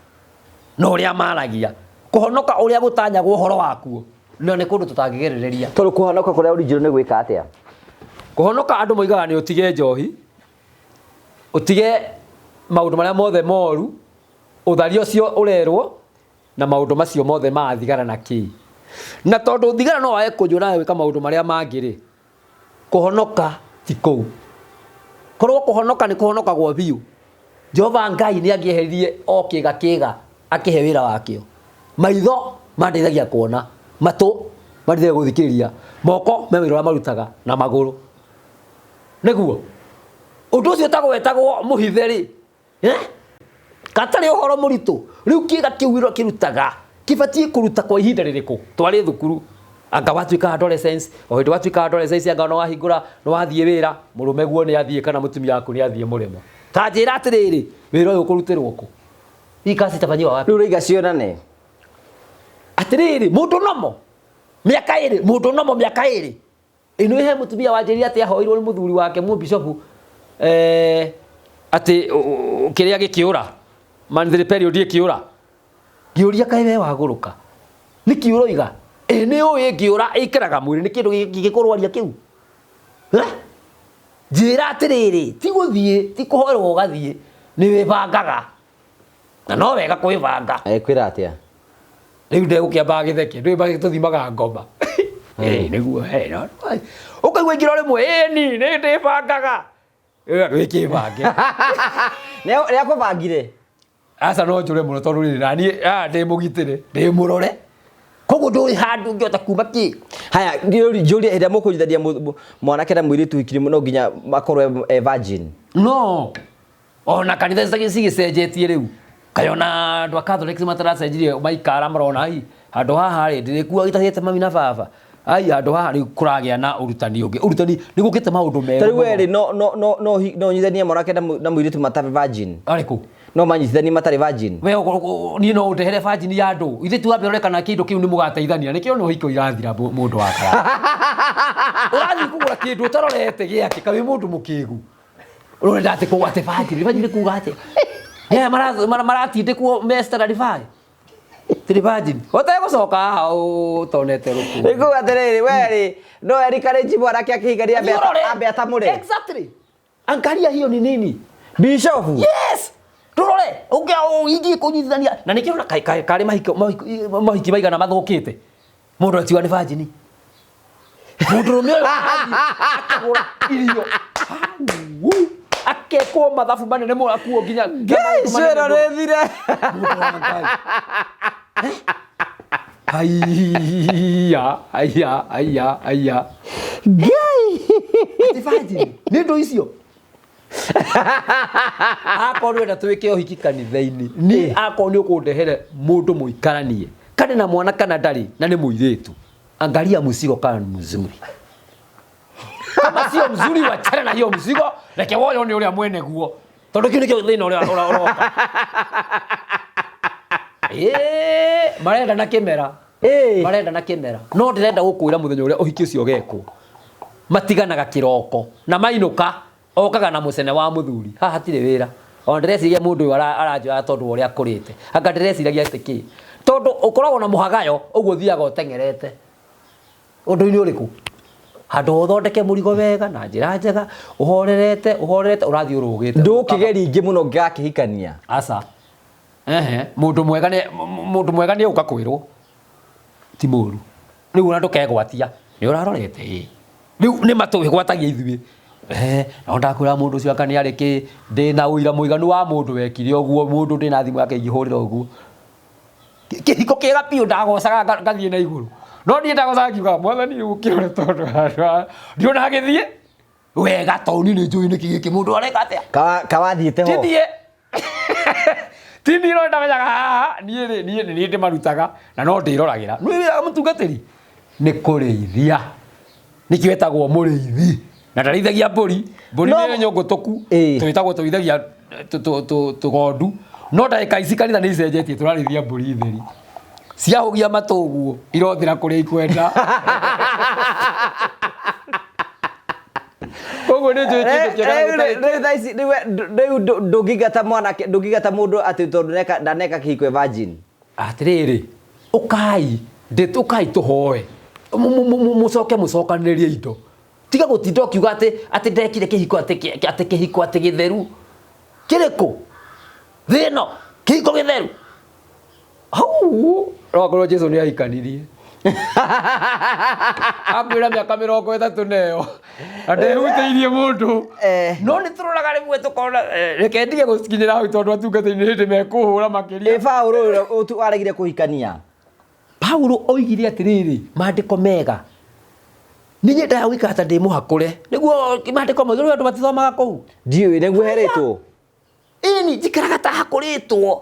[SPEAKER 2] na ũrĩa maragia. Kũhonoka ũrĩa gũtanyagwo ũhoro wakuo na nĩ kũndũ tũtangĩgerereria.
[SPEAKER 1] Tondũ kũhonoka kũrĩa original nĩ gwĩka atĩa?
[SPEAKER 2] Kũhonoka, andũ moigaga nĩ ũtige njohi, ũtige maũndũ marĩa mothe moru, ũtharia ũcio ũrerwo na maũndũ macio mothe ma thigara na kĩ. Na tondũ thigara no wae kũnyua na gwĩka maũndũ marĩa mangĩ rĩ, kũhonoka ti kũu. Korwo kũhonoka nĩ kũhonokagwo biũ, Jehova Ngai nĩ angĩeheririe o kĩga kĩga akĩhe wĩra wakĩo. Maitho mandeithagia kuona, matũ mandeithagia gũthikĩrĩria, moko me wĩra ũrĩa marutaga, na magũrũ. Nĩguo ũndũ ũcio ũtagwetagwo mũhithe rĩ, eh? Gatarĩ ũhoro mũritũ. Rĩu kĩga kĩu wĩra kĩrutaga kĩbatiĩ kũruta kwa ihinda rĩrĩkũ? Twarĩ thukuru, anga watuĩka adolescence, o hĩndĩ watuĩka adolescence, anga nĩ wahingũra, nĩ wathiĩ wĩra, mũrũme guo nĩ athiĩ kana mũtumia waku nĩ athiĩ mũrĩmo. Ta njĩra atĩrĩrĩ, wĩra ũyũ ũkũrutĩrwo kũ? Hii kazi itafanyiwa wapi?
[SPEAKER 1] Rĩu rĩiga cionane.
[SPEAKER 2] Atĩrĩrĩ, mũndũ nomo mĩaka 2, mũndũ nomo mĩaka 2 ĩno. He mũtumia wanjĩrire atĩ ahoirwo nĩ mũthuri wake mũbishopu, atĩ kĩrĩa gĩkĩũra, monthly period ĩkĩũra. Ngĩũria, kaĩ we wagũrũka nĩkĩ ũroiga ĩ nĩ ũĩ ĩngĩũra ĩikaraga mwĩrĩ, nĩ kĩndũ gĩkũrwaria kĩu? Eh? Njĩra atĩrĩrĩ, ti gũthiĩ, ti kũhoerwo ũgathiĩ, nĩ wĩbangaga, na no wega kwĩbanga.
[SPEAKER 1] Kwĩra atĩa?
[SPEAKER 2] Rĩu ndegũkĩamba gĩtheke, ndũĩ tũthimaga ngoma. Ĩ nĩguo, no ũkaigua ingĩra rĩmwe, ĩni nĩ ndĩbangaga. Wĩkĩbange.
[SPEAKER 1] Nĩ akũbangire?
[SPEAKER 2] Aca, no njũre mũno, tondũ rĩrĩ naniĩ ndĩ mũgitĩre, ndĩ mũrore, koguo ndũrĩ handũ ũngĩhota kuma kĩ.
[SPEAKER 1] Haya, njũrie, hĩndĩ ĩrĩa mũkũnyitithania mwanake na mũirĩtu hikiri, no nginya makorwo e virgin?
[SPEAKER 2] No ona kanitha cigĩcenjetie rĩu, kaĩ ona andũ a Catholic mataracenjirie maikara marona, ai, handũ haha rĩ, ndĩrĩkua gĩtahĩte mami na baba, ai, handũ haha rĩu kũragĩa na ũrutani ũngĩ, ũrutani nĩ gũkĩte maũndũ merũ.
[SPEAKER 1] Ta rĩu we rĩ, no ũnyitithanie mwanake na mũirĩtu matarĩ virgin?
[SPEAKER 2] Arĩkũ?
[SPEAKER 1] No manyitithanie matarĩ virgin?
[SPEAKER 2] We niĩ no ũndehere virgin ya andũ? Ithe tu wambe ũrore kana kĩndũ kĩu nĩ mũgateithania. Nĩkĩo no hiko irathira. Mũndũ wa kara ũrathiĩ kũgũra kĩndũ ũtarorete gĩake, kaĩ mũndũ mũkĩgu ũrenda atĩ kũgwa atĩ virgin, virgin nĩ kuga atĩ aya maratindĩkwo me 35 tirĩ virgin, ũtegũcoka haha ũtonete rũkũ.
[SPEAKER 1] Nĩkuga atĩrĩrĩ, we rĩ, no encourage mwanake akĩhikania ambe
[SPEAKER 2] Ũrore.
[SPEAKER 1] ambe atamũre?
[SPEAKER 2] Exactly, angalia hiyo ni nini.
[SPEAKER 1] Bishofu.
[SPEAKER 2] Yes, turore ũngĩ ingĩ kũnyitithania na nĩkĩo na karĩ mahiki maigana mathũkĩte, mũndũ atiga nĩ virgin, mũndũrũme ũyũ athiĩ akagũra irio. Hau, akekwo mathabu manene mũno, akuo nginya na maũndũ manene
[SPEAKER 1] Icero
[SPEAKER 2] mũno.
[SPEAKER 1] rĩthire.
[SPEAKER 2] Mũndũ wa Ngai. Haiya, haiya, haiya, haiya.
[SPEAKER 1] Ngai.
[SPEAKER 2] Atĩ virgin nĩ ndũ icio. Akorwo nĩwenda twĩke ũhiki kanitha-inĩ, niĩ akorwo nĩ ũkũndehere mũndũ mũikaranie kana na mwana kana ndarĩ na nĩ mũirĩtu, angalia mzigo kama ni mzuri. Kama sio mzuri, wachana na hiyo mzigo, reke woyo nĩ ũrĩa mwene guo, tondũ kĩu nĩkĩo thĩna ũrĩa ũroka. Ĩĩ, marenda na kĩmera. Marenda na kĩmera, no ndĩrenda gũkwĩra mũthenya ũrĩa ũhiki ũcio ũgekwo, matiganaga kĩroko na mainũka okaga na mũcene wa mũthuri. Haha hatirĩ wĩra. Ona ndĩreciragia mũndũ ũyũ aranjoya tondũ wa ũrĩa akũrĩte, anga ndĩreciragia atĩ kĩ, tondũ ũkoragwo na mũhagayo ũguo ũthiaga ũteng'erete ũndũ-inĩ ũrĩkũ, handũ ũthondeke mũrigo wega na njĩra njega, ũhorerete, ũhorerete, ũrathiĩ ũrũgĩte.
[SPEAKER 1] Ndũkĩgeria ingĩ mũno ngakĩhikania.
[SPEAKER 2] Aca, ehe, mũndũ mwega nĩ mũndũ mwega, nĩ ũka kwĩrwo ti mũru. Rĩu ona ndũkegwatia nĩ ũrarorete. Ĩ rĩu nĩ matwĩgwatagia ithuĩ. No ndakwĩra mũndũ ũcio anga nĩ arĩ kĩ, ndĩna ũira mũiganu wa mũndũ wekire ũguo, mũndũ ndĩna thimũ yake ingĩhũrĩra ũguo. Kĩhiko kĩega biũ, ndagocaga ngathiĩ na igũrũ, no niĩ ndagocaga ngiugaga, Mwathani, rĩu ũkĩrore, tondũ handũ haha ndiona hagĩthiĩ. Wega tondũ niĩ nĩ njũĩ nĩkĩ gĩkĩ mũndũ areka atĩa.
[SPEAKER 1] Kawathiĩte ho.
[SPEAKER 2] Tithie ti niĩ no ndamenyaga haha niĩ rĩ niĩ nĩ niĩ ndĩmarutaga na no ndĩroragĩra. Nĩ wĩra wa mũtungatĩri nĩ kũrĩithia, nĩkĩo etagwo mũrĩithi na ndarĩithagia mbũri. Mbũri nĩ nyũngũtũku, twĩtagwo tũrĩithagia tũgondu, no ndagĩka ici kanitha nĩ icenjetie, tũrarĩithia mbũri theri ciahũgia matũ ũguo irothĩra kũrĩa ikwenda. Koguo nĩ njũĩ kĩndũ kĩega na gũtarĩ.
[SPEAKER 1] Rĩu thaa ici rĩu ndũngĩingata mwanake, ndũngĩingata mũndũ atĩ tondũ ndaneka kĩhiko e virgin.
[SPEAKER 2] Atĩrĩrĩ, ũkai ũkai tũhoe, mũcoke mũcokanĩrĩrie indo. Tiga gũtinda ũkiuga atĩ ndekire kĩhiko atĩ kĩhiko atĩ gĩtheru. Kĩrĩkũ? Thĩ ĩno kĩhiko gĩtheru. Hau no akorwo Jesu nĩ ahikanirie. Akwĩra mĩaka 30 na ĩyo na ndehutĩirie mũndũ. No nĩ tũroraga rĩmwe tũkona, reke ndige gũkinyĩra hau tondũ atungatĩri nĩ hĩndĩ mekũhũra makĩria.
[SPEAKER 1] Ĩ Paulo waregire kũhikania?
[SPEAKER 2] Paulo oigire atĩrĩrĩ, maandĩko mega nĩ nyendaga gũikara ta ndĩ mũhakũre. Nĩguo maandĩko maigũ andũ matithomaga kũu.
[SPEAKER 1] Ndiũĩ nĩguo herĩtwo.
[SPEAKER 2] Ĩni njikaraga ta hakũrĩtwo.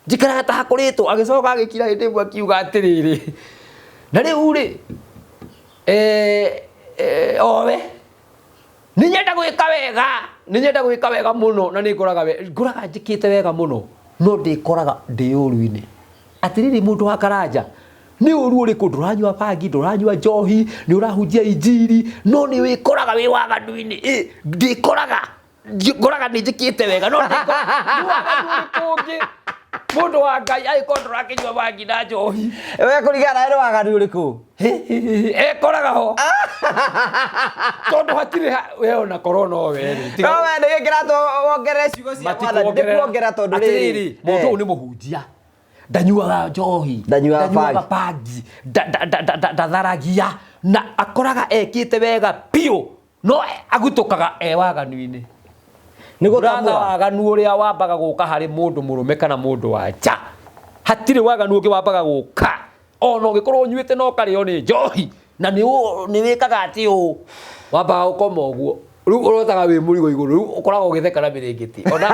[SPEAKER 2] Njikaraga ta hakũrĩtwo. Agĩcoka agĩkira hĩndĩ ĩmwe akiuga atĩrĩrĩ, na rĩu rĩ, owe nĩ nyenda gwĩka wega, nĩ nyenda gwĩka wega mũno na nĩ ngoraga ngoraga njĩkĩte wega mũno, no ndĩkoraga ndĩ ũru-inĩ. Atĩrĩrĩ mũndũ wa Karanja, nĩ ũru ũrĩkũ? Ndũranyua bangi, ndũranyua njohi, nĩ ũrahunjia injiri, no nĩ wĩkoraga wĩ waganu-inĩ. Ndĩkoraga ngoraga nĩ njĩkĩte wega, no ndĩkoraga nĩ waganu ũrĩkũ ũngĩ? Mũndũ wa Ngai angĩkorwo ndũrakĩnyua bangi na njohi.
[SPEAKER 1] We kũringana na nĩ waganu ũrĩkũ?
[SPEAKER 2] Ekoraga ho. Tondũ hatirĩ we ona korwo no we rĩ.
[SPEAKER 1] No we nĩ gĩkĩratwo wongerere ciugo cia mwathani. Nĩ kuongerera tondũ rĩrĩ.
[SPEAKER 2] Atĩrĩrĩ, mũndũ ũyũ nĩ mũhunjia. Ndanyuaga njohi,
[SPEAKER 1] Ndanyuaga
[SPEAKER 2] bangi, ndatharagia, na akoraga ekĩte wega biũ, no agutũkaga e waganu-inĩ.
[SPEAKER 1] Nĩ
[SPEAKER 2] Brother,
[SPEAKER 1] gũtamũra.
[SPEAKER 2] waganu ũrĩa wambaga gũka harĩ mũndũ mũrũme kana mũndũ wa nja, hatirĩ waganu ũngĩ wambaga gũka. Ona ũngĩkorwo ũnyuĩte na ũkarĩo nĩ njohi, na nĩ wĩkaga atĩ ũũ, wambaga gũkoma ũguo. Rĩu ũrotaga wĩ mũrigo igũrũ, rĩu ũkoragwo ũgĩtheka na mĩrĩngĩti. Ona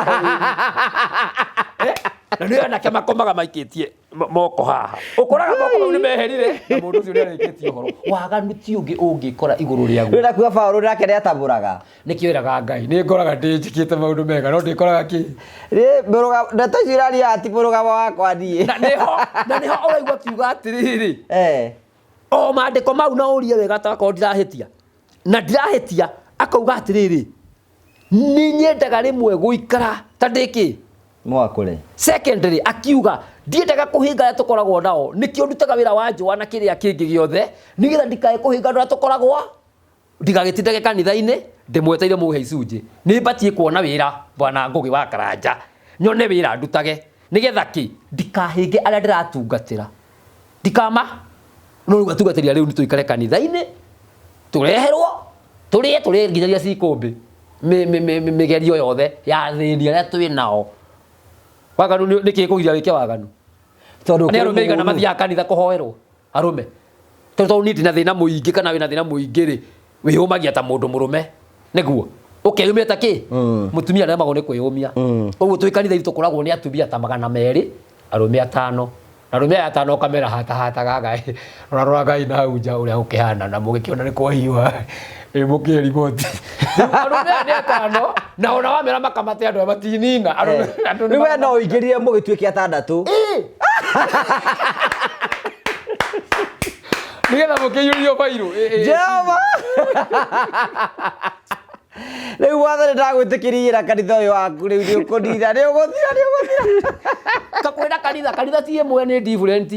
[SPEAKER 2] na nĩ anake makomaga maikĩtie moko haha. Ũkoraga moko mau nĩ meherire na mũndũ ũcio nĩ arĩkĩtie ũhoro. Waganu ti ũngĩ ũngĩkora igũrũ rĩaguo.
[SPEAKER 1] Rĩu nakuga Paũlũ nake nĩ atamũraga.
[SPEAKER 2] Nĩkĩo ĩraga Ngai, nĩ ngoraga ndĩnjĩkĩte maũndũ mega, no ndĩkoraga kĩ?
[SPEAKER 1] Ndeto icio iraria ti mũrũgamo wakwa niĩ.
[SPEAKER 2] Na nĩho ũraigua akiuga atĩrĩrĩ. O maandĩko mau na ũrie wega ta akorwo ndirahĩtia. Na ndirahĩtia, akauga atĩrĩrĩ, nĩ nyendaga rĩmwe gũikara ta ndĩ kĩ?
[SPEAKER 1] Mwakũre.
[SPEAKER 2] Secondly, akiuga ndiendaga kũhinga arĩa tũkoragwo nao, nĩkĩo ndutaga wĩra wa njũa na kĩrĩa kĩngĩ gĩothe, nĩgetha ndikae kũhinga andũ arĩa tũkoragwo, ndigagĩtindage kanitha-inĩ, ndĩmweteire mũhe icunjĩ. Nĩ batiĩ kuona wĩra bwana Ngũgĩ wa Karanja, nyone wĩra ndutage, nĩgetha kĩ? Ndikahĩnge arĩa ndĩratungatĩra. Ndikama, no rĩu atungatĩri arĩa rĩu nĩ tũikare kanitha-inĩ, tũreherwo, tũrĩe, tũrĩe nginyagia cikũmbĩ. Mĩgerio yothe ya athĩni arĩa twĩ nao. Waganu nĩ kĩ kũgiria wĩke waganu?
[SPEAKER 1] Tondũ
[SPEAKER 2] Nĩ arũme aigana
[SPEAKER 1] kũrĩ
[SPEAKER 2] mathiaga kanitha kũhoerwo? Arũme. Tondũ niĩ ndĩna thĩna mũingĩ kana wĩna thĩna mũingĩ rĩ, wĩyũmagia ta mũndũ mũrũme. Nĩguo. Ũkeyũmia ta kĩ? Mũtumia aremagwo nĩ kwĩyũmia. Ũguo twĩ kanitha itũ tũkoragwo nĩ atumia ta 200, arũme 5. Na arũme aya 5 ũkamera hatahataga Ngai. Rora rora Ngai na hau nja ũrĩa gũkĩhana na mũgĩkĩona nĩ kwahiũha. Ĩ mũkĩhe riboti. Arũme aya nĩ 5, na ona wamera makamate andũ aya matinina. Arũme, andũ nĩ
[SPEAKER 1] Rĩu we no ũingĩrire mũgĩtuĩke 6.
[SPEAKER 2] Nĩgetha mũkĩiyũrio bairũ.
[SPEAKER 1] Jehova! Rĩu mwathani ndagwĩtĩkĩria kanitha ũyũ waku, rĩu nĩ ũkũnina, nĩ ũgũthira, nĩ ũgũthira.
[SPEAKER 2] Kakwĩra kanitha, kanitha ti ĩmwe nĩ different.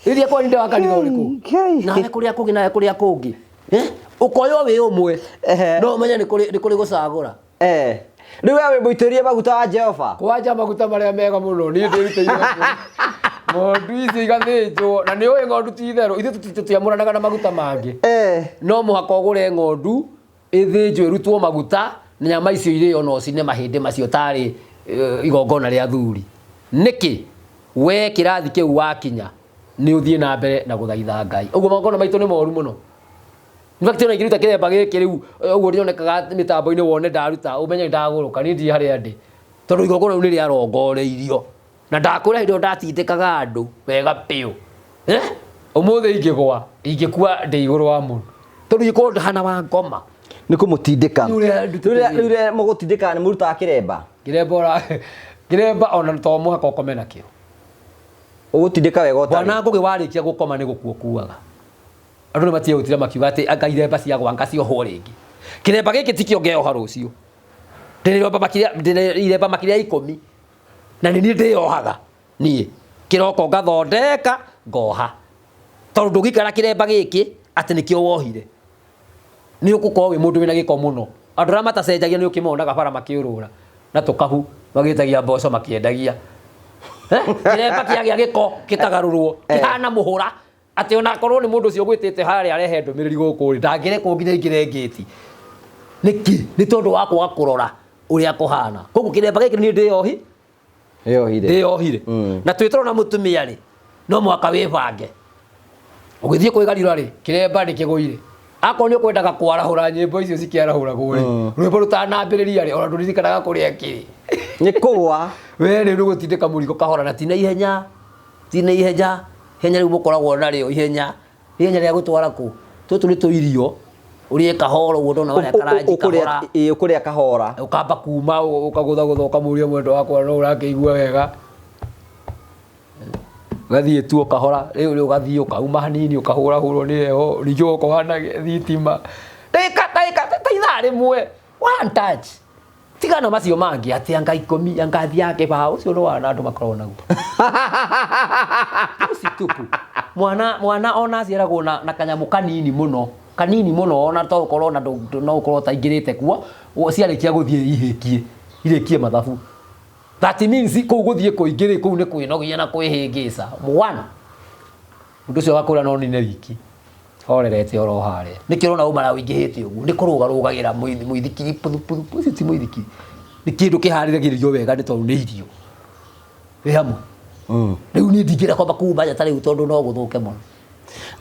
[SPEAKER 2] Rĩrĩa kwani ndĩ wa kanitha ũrĩkũ? Nawe kũrĩa kũngĩ, nawe kũrĩa kũngĩ. Ũkoywo wĩ ũmwe. No ũmenye nĩ kũrĩ gũcagũra.
[SPEAKER 1] Rĩu we wĩ mũitĩrĩrie maguta wa Jehova?
[SPEAKER 2] Kwanja maguta marĩa mega mũno, niĩ ndĩrutĩire ng'ondu icio igathĩnjwo, na nĩ ũĩ ng'ondu ti itherũ, ithuĩ tũtiamũranaga na maguta mangĩ. No mũhaka ũgũre ng'ondu ĩthĩnjwo ĩrutwo maguta, na nyama icio irĩo no ũcine mahĩndĩ macio tarĩ igongona rĩa thuri. Nĩkĩ? We kĩrathi kĩu wakinya nĩ ũthiĩ na mbere na gũthaitha Ngai. Ũguo magongona maitũ nĩ moru mũno. In fact ona ingĩruta kĩremba gĩkĩ rĩu ũguo rĩonekaga mĩtambo-inĩ wone ndaruta ũmenye ndagũrũka niĩ ndirĩ harĩa ndĩ tondũ igongona rĩu nĩ rĩarongoreirio na ndakwĩra hĩndĩ ĩyo ndatindĩkaga andũ wega biũ. Eh? Ũmũthĩ ingĩgwa ingĩkua ndĩ igũrũ wa mũndũ tondũ ingĩkorwo ndahana wa ngoma.
[SPEAKER 1] Nĩ kũmũtindĩka.
[SPEAKER 2] Rĩu ũrĩa ndutĩte
[SPEAKER 1] Rĩu
[SPEAKER 2] wĩra.
[SPEAKER 1] rĩrĩa mũgũtindĩka nĩ mũrutaga kĩremba.
[SPEAKER 2] Kĩremba ora kĩremba ona to mũhaka ũkome nakĩo.
[SPEAKER 1] Ũgũtindĩka wega ũtarĩ.
[SPEAKER 2] Bwana Ngũgĩ warĩkia gũkoma nĩ gũkua ũkuaga. Andũ nĩ matige gũtira makiuga atĩ anga iremba cia gwanga ciohwo rĩngĩ. Kĩremba gĩkĩ tikĩo ngeoha rũciũ. Ndĩrĩromba makĩria ndĩrĩ iremba makĩria ya 10. Na nĩ niĩ ndĩyohaga niĩ. Kĩroko ngathondeka ngoha. Tondũ ndũngĩikara kĩremba gĩkĩ atĩ nĩkĩo wohire. Nĩ ũgũkorwo wĩ mũndũ wĩna gĩko mũno. Andũ arĩa matacenjagia nĩ ũkĩmonaga bara makĩũrũra na tũkahu magĩtagia mboco makĩendagia. Kĩremba kĩagĩa gĩko gĩkagarũrwo kĩhana mũhũra atĩ ona akorwo nĩ mũndũ ũcio ũgwĩtĩte harĩa arehe ndũmĩrĩri gũkũ rĩ ndangĩrekwo nginya aingĩre ngĩti. Nĩkĩ? Nĩ tondũ wa kwaga kũrora ũrĩa kũhana. Koguo kĩremba gĩkĩ niĩ ndĩyohi
[SPEAKER 1] Ndĩyohire.
[SPEAKER 2] Ndĩyohire. Na twĩtoro na mũtumia rĩ no mũhaka wĩbange. Ũgĩthiĩ kwĩgarira rĩ kĩremba nĩ kĩgũire. Akorwo nĩ ũkwendaga kwarahũra nyĩmbo icio cikĩarahũragwo rĩ rwĩmbo rũtanambĩrĩria rĩ ona ndũririkanaga kũrĩa kĩrĩ.
[SPEAKER 1] Nĩ kũgwa.
[SPEAKER 2] We rĩu nĩ gũtindĩka mũrigo kahora na ti na ihenya. Ti na ihenya. Ihenya rĩu mũkoragwo narĩo ihenya. Ihenya rĩa gũtwara kũ? Tũtũ nĩ tũirio ũrĩe kahora ũguo ndona warĩa karanji kahora.
[SPEAKER 1] Ĩĩ ũkũrĩa kahora.
[SPEAKER 2] Ũkamba kuma ũkagũthagũtha ũkamũria mwendwa wakwa no ũrakĩigua wega. Ũgathiĩ tu ũkahora rĩu ũgathiĩ ũkauma hanini ũkahũrahũrwo nĩ heho ningĩ ũgoka ũhana thitima. Ndagĩka ndagĩka ta ithaa rĩmwe one touch. Tigana macio mangĩ atĩ anga 10 anga athiaga kĩbaũ ũcio nĩ wana andũ makoragwo naguo. Ũcio tupu. Mwana mwana ona aciaragwo na kanyamũ kanini mũno. Kanini mũno ona to ũkorwo ona no ũkorwo ũtaingĩrĩte kuo ciarĩkia gũthiĩ ihĩkie irĩkie mathabu. That means kũu gũthiĩ kũingĩ rĩ kũu nĩ kwĩnogia na kwĩhĩngĩca. One. Mũndũ ũcio agakwĩra no nine wiki. Horerete oro harĩa. Nĩkĩo ũrona ũmara ũingĩhĩte ũguo. Nĩ kũrũgarũgagĩra mũithikiri puthu puthu. Ũcio ti mũithikiri. Nĩ kĩndũ kĩharĩragĩrio wega nĩ tondũ nĩ irio. Wĩ hamwe. Rĩu niĩ ndingĩenda kwamba kuma nja ta rĩu tondũ no gũthũke mũno.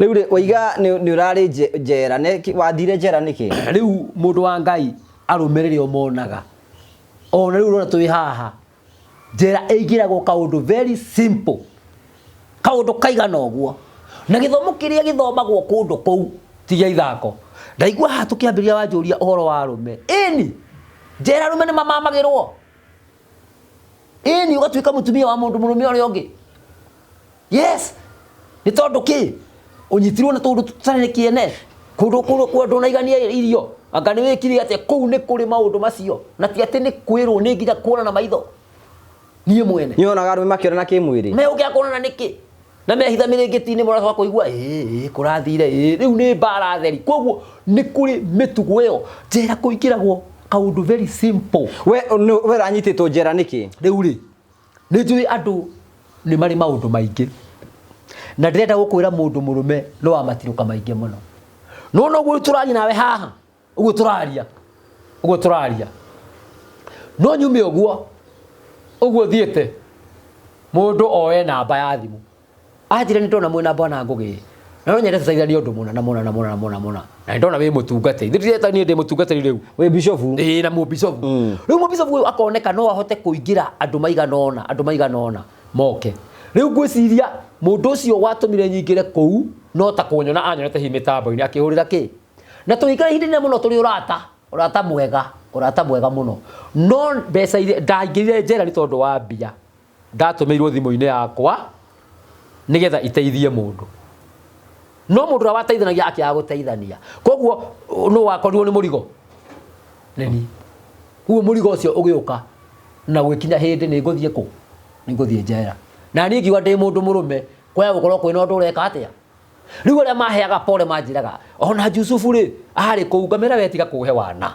[SPEAKER 1] Rĩu rĩ waiga nĩ ũrarĩ njera. Wathire njera nĩkĩ?
[SPEAKER 2] Rĩu mũndũ wa Ngai arũme rĩrĩa ũmonaga. Ona rĩu ũrona twĩ haha. Njera ĩingĩragwo kaũndũ very simple. Kaũndũ kaigana ũguo. Na gĩthomo kĩrĩa gĩthomagwo kũndũ kũu ti gĩa ithako. Ndaigua haha tũkĩambĩrĩria wanjũria ũhoro wa arũme. Ĩni, njera arũme nĩ mamamagĩrwo. Ĩni, ũgatuĩka mũtumia wa mũndũ mũrũme ũrĩa ũngĩ. Yes. Nĩ tondũ kĩ? Ũnyitirwo na tũndũ tũtarĩ nĩ kĩene. Kũndũ kũndũ kwa ndũnaigania irio. Anga nĩ wĩkire atĩa? Kũu nĩ kũrĩ maũndũ macio. Na ti atĩ nĩ kwĩrwo nĩ nginya kuona na maitho. Niĩ mwene.
[SPEAKER 1] Nĩ wonaga arũme makĩonana kĩmwĩrĩ?
[SPEAKER 2] Megũkĩaga kuonana nĩkĩ? Na mehitha mĩrĩngĩti-inĩ mũracoka kũigua ĩĩ kũrathire ĩĩ rĩu nĩ mbara theri. Koguo nĩ kũrĩ mĩtugo ĩyo. Njera kũingĩragwo kaũndũ very simple.
[SPEAKER 1] We we ũranyitĩtwo njera nĩkĩ?
[SPEAKER 2] Rĩu rĩ nĩ njũĩ andũ nĩ marĩ maũndũ maingĩ. Na ndĩrenda gũkwĩra mũndũ mũrũme nĩ wa matirũka maingĩ mũno. No noguo tũraria nawe haha, ũguo tũraria, ũguo tũraria. No nyume ũguo, ũguo thiĩte, mũndũ oe namba ya thimũ. Anjĩre nĩ ndona mwĩna bwana Ngũgĩ, na no nyende tũteithanie ũndũ mũna na mũna na mũna na mũna na mũna. Na nĩ ndona wĩ mũtungatĩri. Ndĩreta niĩ ndĩ mũtungatĩri rĩu.
[SPEAKER 1] Wĩ bishofu?
[SPEAKER 2] Ĩĩ na mũbishofu. Rĩu mũbishofu ũyũ akoneka no ahote kũingĩra andũ maigana ũna, andũ maigana ũna moke. Rĩu ngwĩciria mũndũ ũcio watũmire nyingĩre kũu no ta kũnyona anyonete hihi mĩtambo-inĩ akĩhũrĩra kĩ. Na tũgĩikara ihinda inene mũno tũrĩ ũrata, ũrata mwega, ũrata mwega mũno. No mbeca iria ndaingĩrire njera nĩ tondũ wa mbia. Ndatũmĩirwo thimũ-inĩ yakwa nĩgetha iteithie mũndũ. No mũndũ ũrĩa wateithanagia akĩaga gũteithania. Koguo nũ wakorirwo nĩ mũrigo? Nĩ niĩ. Koguo mũrigo ũcio ũgĩũka na gũgĩkinya hĩndĩ nĩ ngũthiĩ kũ? Nĩ ngũthiĩ njera. Na niĩ ngiuga ndĩ mũndũ mũrũme, kwaya gũkorwo kwĩna ũndũ ũreka atĩa? Rĩu arĩa maheaga pole manjĩraga, ona Jusufu rĩ, arĩ kũu, ngamera we tiga kũhe wana.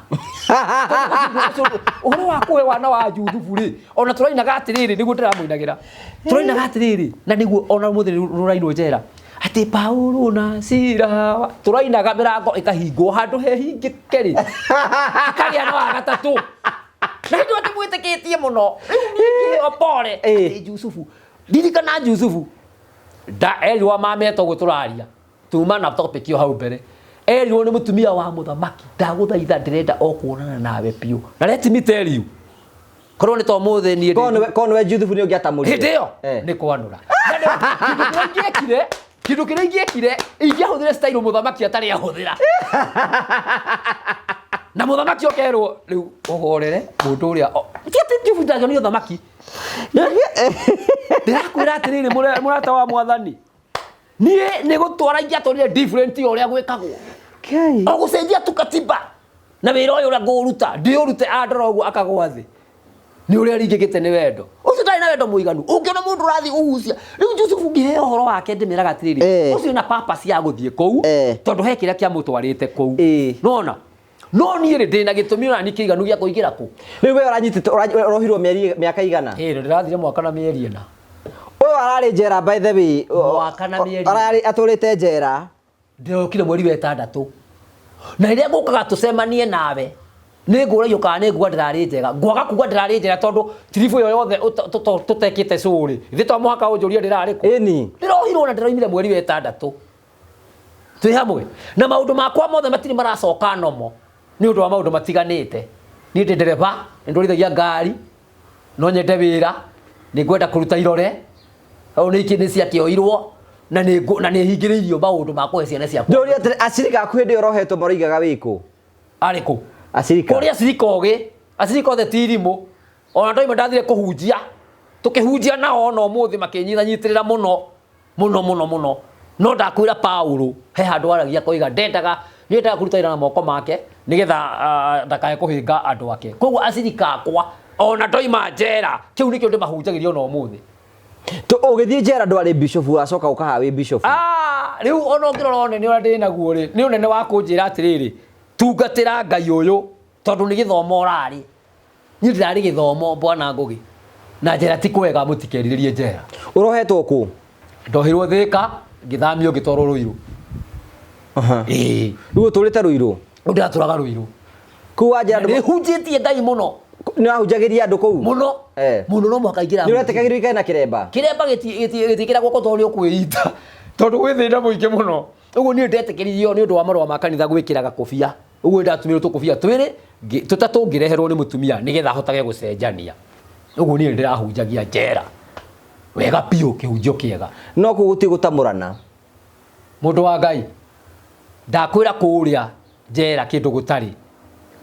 [SPEAKER 2] Ũhoro wa kũhe wana wa Jusufu rĩ, ona tũrainaga atĩrĩrĩ, nĩguo ndĩramũinagĩra. Tũrainaga atĩrĩrĩ, na nĩguo ona ũmũthĩ rũrainwo njera. Atĩ Paulo na Sila, tũrainaga mĩrango ĩkahingwo handũ hehingĩke rĩ, ĩkagĩa na wa gatatũ. Na hĩndĩ ĩyo ndĩmwĩtĩkĩtie mũno. Rĩu niĩ ngĩheo pole, atĩ Jusufu. Ririkana Jusufu. Da erirwo amamete ũguo tũraria. Tuma na topic yo hau mbere. Erirwo nĩ mũtumia wa mũthamaki, ndagũthaitha, ndĩrenda o kuonana nawe biũ. Na let me tell you, korwo nĩ to mũthĩ niĩ
[SPEAKER 1] Korwo nĩwe Juthubu nĩ ũngĩatamũrire.
[SPEAKER 2] Hĩndĩ ĩyo nĩ kwanũra. Na kĩndũ kĩrĩa ingĩekire, ingĩahũthĩre style mũthamaki atarĩ ahũthĩra, na mũthamaki okerwo rĩu ũhorere mũndũ ũrĩa ti atĩ Jusufu ndangĩonire ũthamaki. Ndĩrakwĩra atĩrĩrĩ, mũrata wa mwathani, niĩ nĩ gũtwara ingĩatwarire different ya ũrĩa gwĩkagwo.
[SPEAKER 1] Kai.
[SPEAKER 2] O gũcenjia tu katiba na wĩra ũyũ ũrĩa ngũũruta ndĩũrute, andora ũguo akagwa thĩ nĩ ũrĩa ringĩkĩte nĩ wendo ũcio. Ndarĩ na wendo mũiganu. Ũngĩona mũndũ ũrathiĩ kũgucia rĩu Jusufu, ngĩheo ũhoro wake ndĩmĩraga atĩrĩrĩ, ũcio na purpose ya gũthiĩ kũu, tondũ he kĩrĩa kĩamũtwarĩte kũu. Nona no niĩ rĩ, ndĩna gĩtũmi ona niĩ kĩiganu gĩa kũingĩra kũ.
[SPEAKER 1] Rĩu we ũranyitĩtwo, ũrohirwo mĩeri mĩaka igana?
[SPEAKER 2] Ĩĩ, ndĩrathire mwaka na mĩeri 4.
[SPEAKER 1] Ũyũ ararĩ njera, by the way.
[SPEAKER 2] Mwaka na mĩeri.
[SPEAKER 1] Ararĩ atũrĩte njera.
[SPEAKER 2] Ndĩrokire mweri wa 6, na rĩrĩa ngũkaga tũcemanie nawe nĩ ngũragio kana nĩ nguga ndĩrarĩ njega, ngwaga kuga ndĩrarĩ njega, tondũ tiribu ĩyo yothe tũtekĩte cũrĩ ithe to mũhaka ũnjũrie ndĩrarĩ kũ. Ndĩrohirwo na ndĩroimire mweri wa 6 twĩ hamwe, na maũndũ makwa mothe matirĩ maracoka nomo nĩ ũndũ wa maũndũ matiganĩte. Niĩ ndĩ ndereba, nĩ ndwarithagia ngari, no nyende wĩra, nĩ ngwenda kũruta irore hau nĩ nĩ ciakĩoirwo na nĩ hingĩrĩirio maũndũ ma kũhe ciana ciakwa.
[SPEAKER 1] Ndũria atĩrĩ, acirika aku hĩndĩ ĩyo ũrohetwo maroigaga wĩkũ?
[SPEAKER 2] Arĩ kũ?
[SPEAKER 1] Acirika.
[SPEAKER 2] Kũrĩ acirika ogĩ, acirika othe ti irimũ. Ona ndoima ndathire kũhunjia, tũkĩhunjia nao ona ũmũthĩ makĩnyitanyitĩrĩra mũno mũno mũno mũno. No ndakwĩra, Paulo he handũ aragia koiga ndendaga nĩendaga kũruta wĩra na moko make nĩgetha ndakae kũhĩnga andũ ake. Koguo acirika akwa ona ndoima njera, kĩu nĩkĩo ndĩmahunjagĩria ona ũmũthĩ.
[SPEAKER 1] Ũgĩthiĩ njera ndwarĩ bishop, wacoka ũkaha wĩ bishop?
[SPEAKER 2] Ah, rĩu ona ũngĩrora ũnene ũrĩa ndĩ naguo rĩ, nĩ ũnene wa kũnjĩra atĩrĩrĩ, tungatĩra Ngai ũyũ tondũ nĩ gĩthomo ũrarĩ. Niĩ ndĩrarĩ gĩthomo, bwana Ngũgĩ, na njera ti kwega, mũtikerirĩrie njera.
[SPEAKER 1] Ũrohetwo kũ?
[SPEAKER 2] Ndohirwo Thĩka, ngĩthamio ngĩtwarwo Rũirũ. Ĩĩ.
[SPEAKER 1] Rĩu ũtũrĩte Rũirũ?
[SPEAKER 2] Rĩu ndĩratũraga Rũirũ.
[SPEAKER 1] Kũu wa njera?
[SPEAKER 2] Nĩ hunjĩtie Ngai mũno.
[SPEAKER 1] Nĩ wahunjagĩria andũ kũu?
[SPEAKER 2] Mũno. Mũno, no mũhaka ingĩra.
[SPEAKER 1] Nĩ ũretĩkagĩrwo ikare na kĩremba?
[SPEAKER 2] Kĩremba gĩtiĩkĩragwo tondũ nĩ ũkwĩita, tondũ gwĩ thĩna mũingĩ mũno. Ũguo niĩ ndetĩkĩririo nĩ ũndũ wa marũa ma kanitha gwĩkĩraga kũbia. Ũguo ndatũmĩrwo tũkũbia twĩrĩ tũtatũ ngĩreherwo nĩ mũtumia nĩgetha hotage gũcenjania. Ũguo niĩ ndĩrahunjagia njera wega biũ, kĩhunjio kĩega.
[SPEAKER 1] No kũu gũtirĩ gũtamũrana?
[SPEAKER 2] Mũndũ wa Ngai, ndakwĩra, kũrĩa njera kĩndũ gũtarĩ,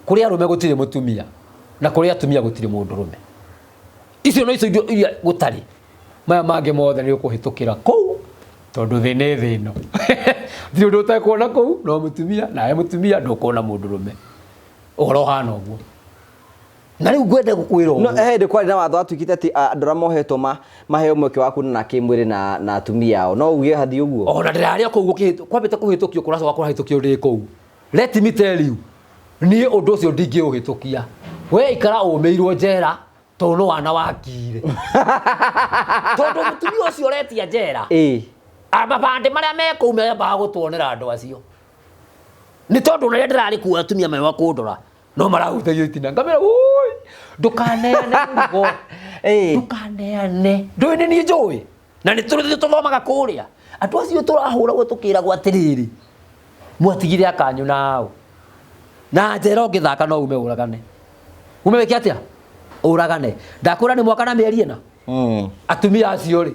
[SPEAKER 2] kũrĩ arũme gũtirĩ mũtumia na kũrĩ atumia gũtirĩ mũndũrũme. Icio no icio indo iria gũtarĩ, maya mangĩ mothe nĩ ũkũhĩtũkĩra kũu, tondũ thĩ nĩ thĩ ĩno, ndirĩ ũndũ ũtekuona kũu. No mũtumia nawe mũtumia ndũkuona mũndũrũme, ũhoro ũhana ũguo. Na rĩu ngwende gũkwĩra
[SPEAKER 1] No
[SPEAKER 2] ũũ.
[SPEAKER 1] He hĩndĩ kwarĩ na watho watuĩkĩte atĩ andũ arĩa mohetwo maheo mweke wa kuonana kĩmwĩrĩ na atumia ao, no uge hathiĩ ũguo?
[SPEAKER 2] Ona ndĩrarĩ o kũu kwambĩte kũhĩtũkio, kũracoka kũrahĩtũkio ndĩ kũu. Let me tell you, niĩ ũndũ ũcio ndingĩũhĩtũkia. We ikara ũmĩirwo njera tondũ no wana wakire, tondũ mũtumia ũcio ũretia njera, mabandĩ marĩa me kũu membaga gũtuonera andũ acio, nĩ tondũ rĩrĩa ndĩrarĩ kuo atumia mewa kũndora no marahutagia itina, ngamĩra woi, ndũkaneane mũrigo. Ndũkaneane, ndũĩ nĩ niĩ njũĩ na nĩ tũrĩ tũthomaga kũrĩa. Andũ acio tũrahũragwo tũkĩragwo atĩrĩrĩ, mwatigire akanyu nao na njera, ũngĩthaka no ume ũragane, ume wĩke atĩa, ũragane. Ndakwĩra nĩ mwaka na mĩeri 4. Atumia acio rĩ,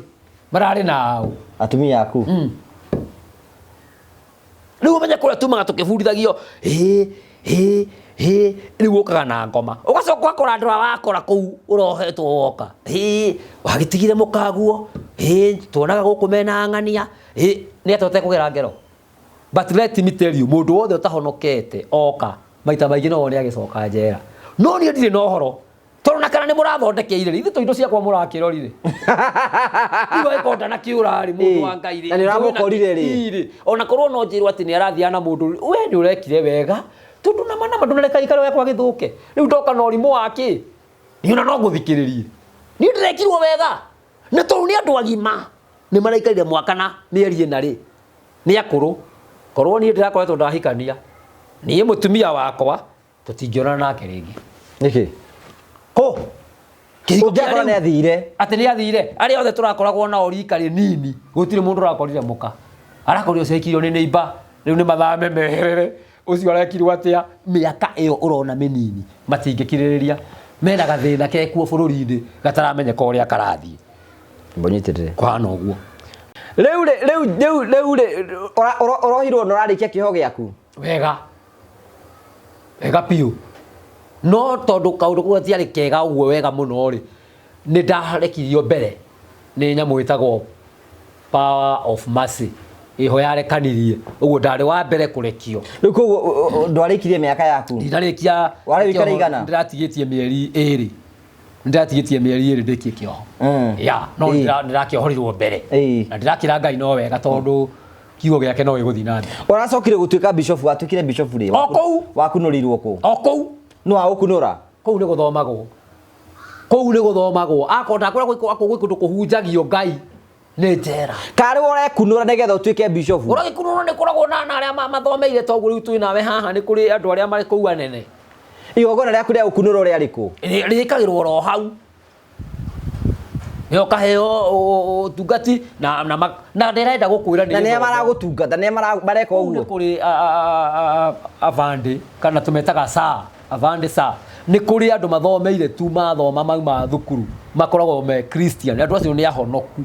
[SPEAKER 2] mararĩ nao?
[SPEAKER 1] Atumia aku.
[SPEAKER 2] Rĩu ũmenye kũrĩa tumaga tũkĩbundithagio ĩ ĩ ĩ, rĩu ũkaga na ngoma, ũgacoka ũgakora andũ arĩa wakora kũu ũrohetwo woka, ĩ wagĩtigire mũkaguo, ĩ tuonaga gũkũ mena ng'ania, ĩ nĩ atĩa ũtekũgera ngero. But let me tell you, mũndũ wothe ũtahonokete oka maita maingĩ no wone agĩcoka njera. No niĩ ndirĩ na ũhoro, tondũ na kana nĩ mũrathondekeire rĩ, ithe to indo ciakwa mũrakĩrorire rĩu, angĩkorwo ndanakĩũra rĩ, mũndũ wa Ngai rĩ,
[SPEAKER 1] Na nĩ ũramũkorire rĩ.
[SPEAKER 2] Ĩ rĩ, ona korwo no njĩrwo atĩ nĩ arathiaga na mũndũ, we nĩ ũrekire wega, tondũ nama nama ndũnareka gĩikaro gĩakwa gĩthũke. Rĩu ndoka na ũrimũ wa kĩ? Niĩ ona no ngũthikĩrĩrie, niĩ ndĩrekirwo wega, na tondũ nĩ andũ agima nĩ maraikarire mwaka na mĩeri 4 rĩ, nĩ akũrũ. Korwo niĩ ndĩrakoretwo ndahikania, niĩ mũtumia wakwa tũtingĩonana nake rĩngĩ.
[SPEAKER 1] Nĩkĩ?
[SPEAKER 2] Kũ kĩhiko kĩa
[SPEAKER 1] Ũngĩakora
[SPEAKER 2] rĩu?
[SPEAKER 1] nĩ athire.
[SPEAKER 2] Atĩ nĩ athire, arĩa othe tũrakoragwo nao rika rĩnini, gũtirĩ mũndũ ũrakorire mũka, arakorire ũcio aikirio nĩ neighbor. Rĩu nĩ mathame meherere. Ũcio arekirwo atĩa? Mĩaka ĩyo ũrona mĩnini matingĩkirĩrĩria. Mena gathĩna kekuo bũrũri-inĩ gataramenyeka ũrĩa karathiĩ.
[SPEAKER 1] Mbonyitĩrĩre.
[SPEAKER 2] Kũhana ũguo.
[SPEAKER 1] Rĩu rĩ, rĩu rĩu rĩu rĩ, ũrohirwo na ũrarĩkia kĩoho gĩaku?
[SPEAKER 2] Wega. Wega biũ. No tondũ kaũndũ kau gatiarĩ kega ũguo wega mũno rĩ, nĩ ndarekirio mbere nĩ nyamũ ĩtagwo power of mercy ĩho yarekanirie ũguo ndarĩ wa mbere kũrekio.
[SPEAKER 1] Rĩu koguo ndwarĩkirie mĩaka yaku?
[SPEAKER 2] Ndinarĩkia.
[SPEAKER 1] Warĩ wĩikare igana?
[SPEAKER 2] Ndĩratigĩtie mĩeri ĩrĩ. Ndĩratigĩtie mĩeri ĩrĩ ndĩkie kĩoho. Ya, no ndĩrakĩohorirwo mbere. Na ndĩrakĩra Ngai no wega tondũ kiugo gĩake no gĩgũthiĩ na mbere.
[SPEAKER 1] Ũracokire gũtuĩka bishop, watuĩkire bishop rĩ?
[SPEAKER 2] O kũu.
[SPEAKER 1] Wakunũrirwo kũ?
[SPEAKER 2] O kũu.
[SPEAKER 1] Nũ wagũkunũra?
[SPEAKER 2] Kũu nĩ gũthomagwo. Kũu nĩ gũthomagwo. Akorwo ndakwĩra gwĩ kũndũ kũhunjagio Ngai nĩ njera.
[SPEAKER 1] Karĩ we ũrekunũra nĩgetha ũtuĩke bishop?
[SPEAKER 2] Ũragĩkunũrwo nĩ kũragwo na arĩa mathomeire toguo rĩu twĩ nawe haha, nĩ kũrĩ andũ arĩa marĩ kũu anene.
[SPEAKER 1] Igongona rĩaku rĩa gũkunũrwo rĩarĩ kũ?
[SPEAKER 2] Rĩkagĩrwo oro hau. Nĩ ũkaheo ũtungati na na na ndĩrenda gũkwĩra nĩ
[SPEAKER 1] Na nĩa maragũtungata, nĩa mareka ũguo?
[SPEAKER 2] Nĩ kũrĩ avandi kana tũmetaga saa, avandi saa. Nĩ kũrĩ andũ mathomeire tu mathoma mauma thukuru makoragwo me Christian, andũ acio nĩ ahonoku.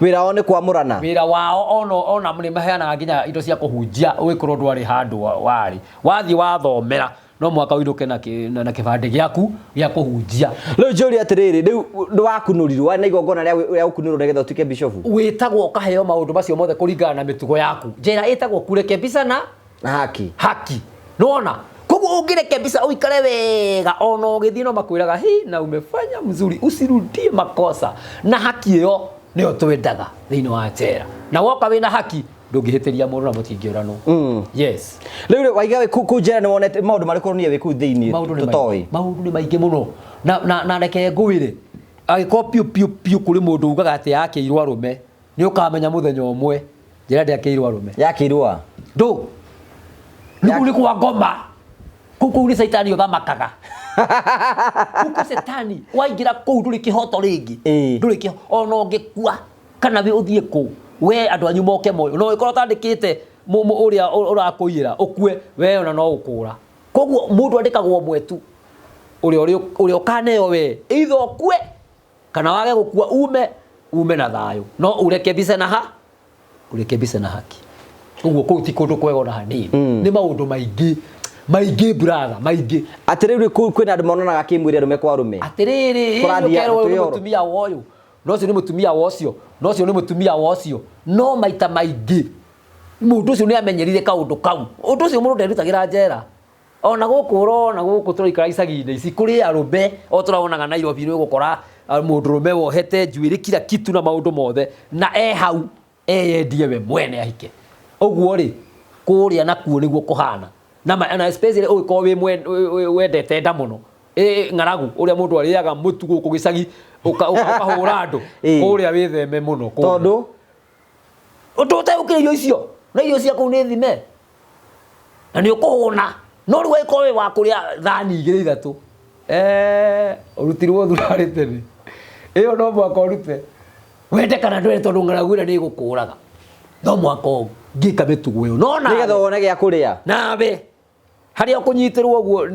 [SPEAKER 1] Wĩra wao nĩ kwamũrana?
[SPEAKER 2] Wĩra wao ona nĩ maheanaga nginya indo cia kũhunjia ũgĩkorwo ndwarĩ handũ warĩ. Wathiĩ wathomera no mwaka ũinũke na kĩbandĩ gĩaku gĩa kũhunjia.
[SPEAKER 1] Rĩu njũrie atĩrĩrĩ, rĩu nĩwakunũrirwo, warĩ na igongona rĩa gũkunũrwo nĩgetha ũtuĩke bishop?
[SPEAKER 2] Wĩtagwo ũkaheo maũndũ macio mothe kũringana na mĩtugo yaku. Njĩra ĩtagwo kurekebisa na
[SPEAKER 1] na haki.
[SPEAKER 2] Haki. Nĩwona? Koguo ũngĩrekebisa ũikare wega ona ũgĩthiĩ no makwĩraga hi na umefanya mzuri, usirudie makosa. Na haki ĩyo nĩyo twendaga thĩinĩ wa njera. Na woka wĩna haki ndũngĩhĩtĩria mũndũ na mũtingĩũranwo. Yes.
[SPEAKER 1] Rĩu rĩ, waiga wĩ kũu njera nĩ wonete maũndũ marĩkũ ũronire wĩ kũu thĩinĩ tũtoĩ?
[SPEAKER 2] Maũndũ nĩ maingĩ mũno. Na reke ngwĩre, angĩkorwo piũ piũ piũ kũrĩ mũndũ ugaga atĩ yakĩirwo arũme, nĩ ũkamenya mũthenya ũmwe njera ndĩakĩirwo arũme.
[SPEAKER 1] Yakĩirwo a?
[SPEAKER 2] Ndũ. Nĩ kũu nĩ kwa ngoma. Kũu kũu nĩ caitani ũthamakaga. Kũu kwĩ cetani, waingĩra kũu ndũrĩ kĩhoto rĩngĩ. Ndũrĩ kĩhoto, ona ũngĩkua kana wĩ ũthiĩ kũu, we andũ anyu moke moyo. No ũngĩkorwo ũtandĩkĩte ũrĩa ũrakũiyĩra, ũkue, we ona no ũkũra. Koguo mũndũ andĩkagwo ũmwe tu. Ũrĩa ũrĩa ũkaneo we, either ũkue kana wage gũkua ume, ume na thayũ. No ũrekebise na ha? Ũrekebise na haki. Ũguo kũu ti kũndũ kwega ona hanini. Nĩ maũndũ maingĩ, maingĩ brother, maingĩ.
[SPEAKER 1] Atĩrĩrĩ, kũu kwĩna andũ monanaga kĩmwĩrĩ arũme kwa arũme.
[SPEAKER 2] Atĩrĩrĩ,
[SPEAKER 1] Kũrathiĩ
[SPEAKER 2] ũkerwo ũyũ nĩ
[SPEAKER 1] atĩ
[SPEAKER 2] mũtumia wa ũyũ, no ũcio nĩ mũtumia wa ũcio, no ũcio nĩ mũtumia wa ũcio. No maita maingĩ mũndũ ũcio nĩ amenyerire kaũndũ kau. Ũndũ ũcio mũndũ nderutagĩra njera. Ona gũkũ ũrona gũkũ tũraikara icagi-inĩ ici kũrĩ arũme o tũraonaga Nairobi nĩ ũgũkora mũndũrũme wohete njuĩrĩ kila kitu na maũndũ mothe na e hau eyendie we mwene ahike. Ũguo rĩ kũrĩa nakuo nĩguo kũhana. Na na especially ũngĩkorwo wĩ wendete nda mũno. Ng'aragu ũrĩa mũndũ arĩaga mũtu gũkũ gĩcagi ũkahũra andũ. Kũrĩa wĩtheme mũno kũrĩa.
[SPEAKER 1] Tondũ?
[SPEAKER 2] Ũndũ ũtegũkĩra irio icio na irio cia kũu nĩ thime. Na nĩ ũkũhũna. No rĩu angĩkorwo wĩ wa kũrĩa thani igĩrĩ ithatũ. Ũrutirwo thurarĩ tene. Ĩyo no mũhaka ũrute. Wende kana ndwende tondũ ng'aragu ĩrĩa nĩ ĩgũkũraga. No mũhaka ũngĩka mĩtugo ĩyo. No nawe.
[SPEAKER 1] Nĩgetha wone gĩa kũrĩa.
[SPEAKER 2] Nawe. Harĩa ũkũnyitĩrwo ũguo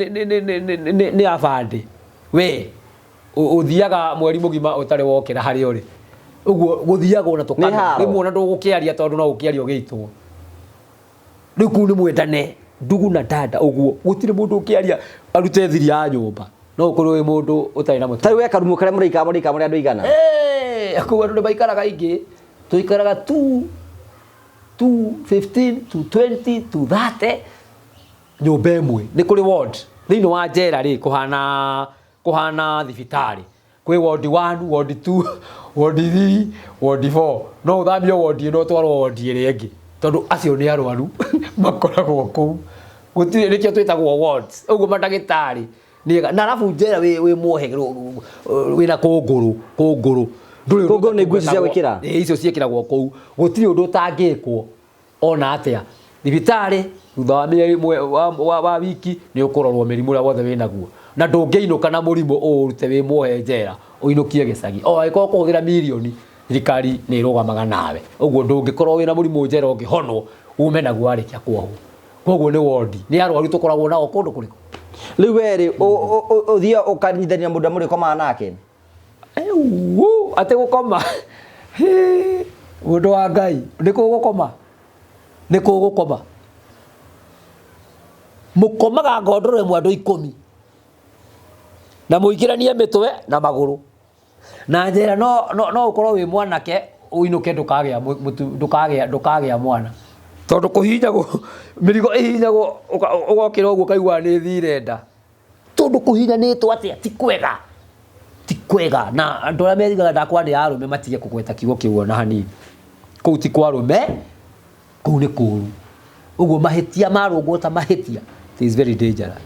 [SPEAKER 2] nĩ abandĩ. We ũthiaga mweri mũgima ũtarĩ wokĩra harĩa ũrĩ. Ũguo gũthiagwo na tũkamenya.
[SPEAKER 1] Nĩ haro.
[SPEAKER 2] Rĩmwe ona ndũgũkĩaria tondũ no ũkĩaria ũgĩitwo. Rĩu kũu nĩ mwendane ndugu na dada ũguo. Gũtirĩ mũndũ ũkĩaria arute thiri ya nyũmba. No ũkorwo wĩ mũndũ ũtarĩ na mũtwe.
[SPEAKER 1] Ta rĩu we karumu karĩa mũraikara, mũraikara mũrĩ andũ aigana?
[SPEAKER 2] Kũu andũ nĩ maikaraga aingĩ. Tũikaraga two, two fifteen, two twenty, two thirty. Nyũmba ĩmwe. Nĩ kũrĩ ward. Thĩinĩ wa njera rĩ, kũhana thibitarĩ. Kwĩ ward 1, ward 2, ward 3, ward 4. No ũthamio ward ĩno ũtwarwo ward ĩrĩa ĩngĩ. Tondũ acio nĩ arwaru makoragwo kũu. Gũtirĩ, nĩkĩo twĩtagwo wards. Ũguo mandagĩtarĩ nĩ ega. Na arabu njera wĩ muohe, wĩna kũngũrũ, kũngũrũ. Ndũrĩ ũndũ
[SPEAKER 1] Kũngũrũ nĩ nguo icio cia gwĩkĩra?
[SPEAKER 2] Ĩĩ, icio ciĩkĩragwo kũu. Gũtirĩ ũndũ ũtangĩkwo ona atĩa. Thibitarĩ thutha wa mĩeri ĩmwe, wa wiki nĩ ũkũrorwo mĩrimũ ĩrĩa wothe wĩnaguo. Na ndũngĩinũka na mũrimũ ũũrute wĩ muohe njera ũinũkie gĩcagi. O angĩkorwo ũkũhũthĩra mirioni, thirikari nĩ ĩrũgamaga nawe. Ũguo ndũngĩkorwo wĩna mũrimũ njera ũngĩhonwo Ume naguo warĩkia kuohwo. Koguo nĩ wondi. Nĩ arwaru tũkoragwo nao kũndũ kũrĩkũ?
[SPEAKER 1] Rĩu we rĩ, ũthiĩ ũkanyitithania mũndũ ũrĩa mũrĩkomaga nake?
[SPEAKER 2] Euu, atĩ gũkoma. Hĩ, mũndũ wa Ngai, nĩ kũ gũkoma? Nĩ kũ gũkoma? Mũkomaga ngondoro ĩmwe andũ ikũmi. Na mũingĩranie mĩtwe na magũrũ. Na njera no no no ũkorwo wĩ mwanake ũinũke ndũkagĩa ndũkagĩa ndũkagĩa mwana. Tondũ kũhihinyagwo mĩrigo ĩhihinyagwo ũgokĩra ũguo ũkaigua nĩ ĩthire nda. Tondũ kũhihinyanĩtwo atĩa ti kwega. Ti kwega na andũ arĩa merigaga ndakwa nĩ arũme matige kũgweta kiugo kĩu ona hanini. Kũu ti kwa arũme, kũu nĩ kũru. Ũguo mahĩtia marũngwo ta mahĩtia, it is very dangerous.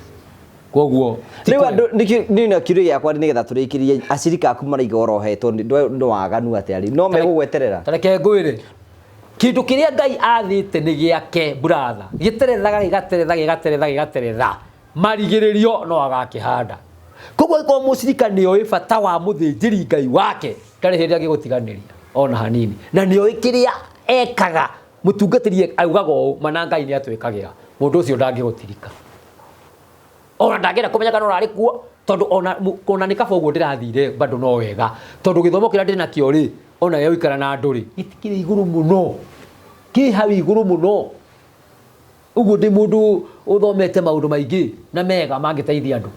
[SPEAKER 2] Koguo ti
[SPEAKER 1] Rĩu
[SPEAKER 2] kwega.
[SPEAKER 1] andũ nĩkĩo niĩ na kĩũria gĩakwa nĩgetha tũrĩkĩrie acirika aku maraiga ũrohetwo nĩ waganu atĩa rĩ no megũgweterera.
[SPEAKER 2] Ta reke ngwĩre kĩndũ kĩrĩa Ngai athĩte nĩ gĩake brother, gĩterethaga gĩgateretha gĩgateretha gĩgateretha marigĩrĩrio no agakĩhanda. Koguo angĩkorwo mũcirika nĩ oĩ bata wa mũthĩnjĩri Ngai wake ndarĩ hĩndĩ angĩgũtiganĩria ona hanini, na nĩ oĩ kĩrĩa ekaga. Mũtungatĩri augaga ũũ, mana Ngai nĩ atwĩkagĩra, mũndũ ũcio ndangĩgũtirika ona ndangĩenda kũmenya kana ũrarĩ kuo tondũ ona ona nĩ kaba ũguo ndĩrathire bado no wega tondũ gĩthomo kĩrĩa ndĩ nakĩo rĩ ona gĩa gũikara na andũ rĩ gĩtikĩrĩ igũrũ mũno kĩ hau igũrũ mũno ũguo ndĩ mũndũ ũthomete maũndũ maingĩ na mega mangĩteithia andũ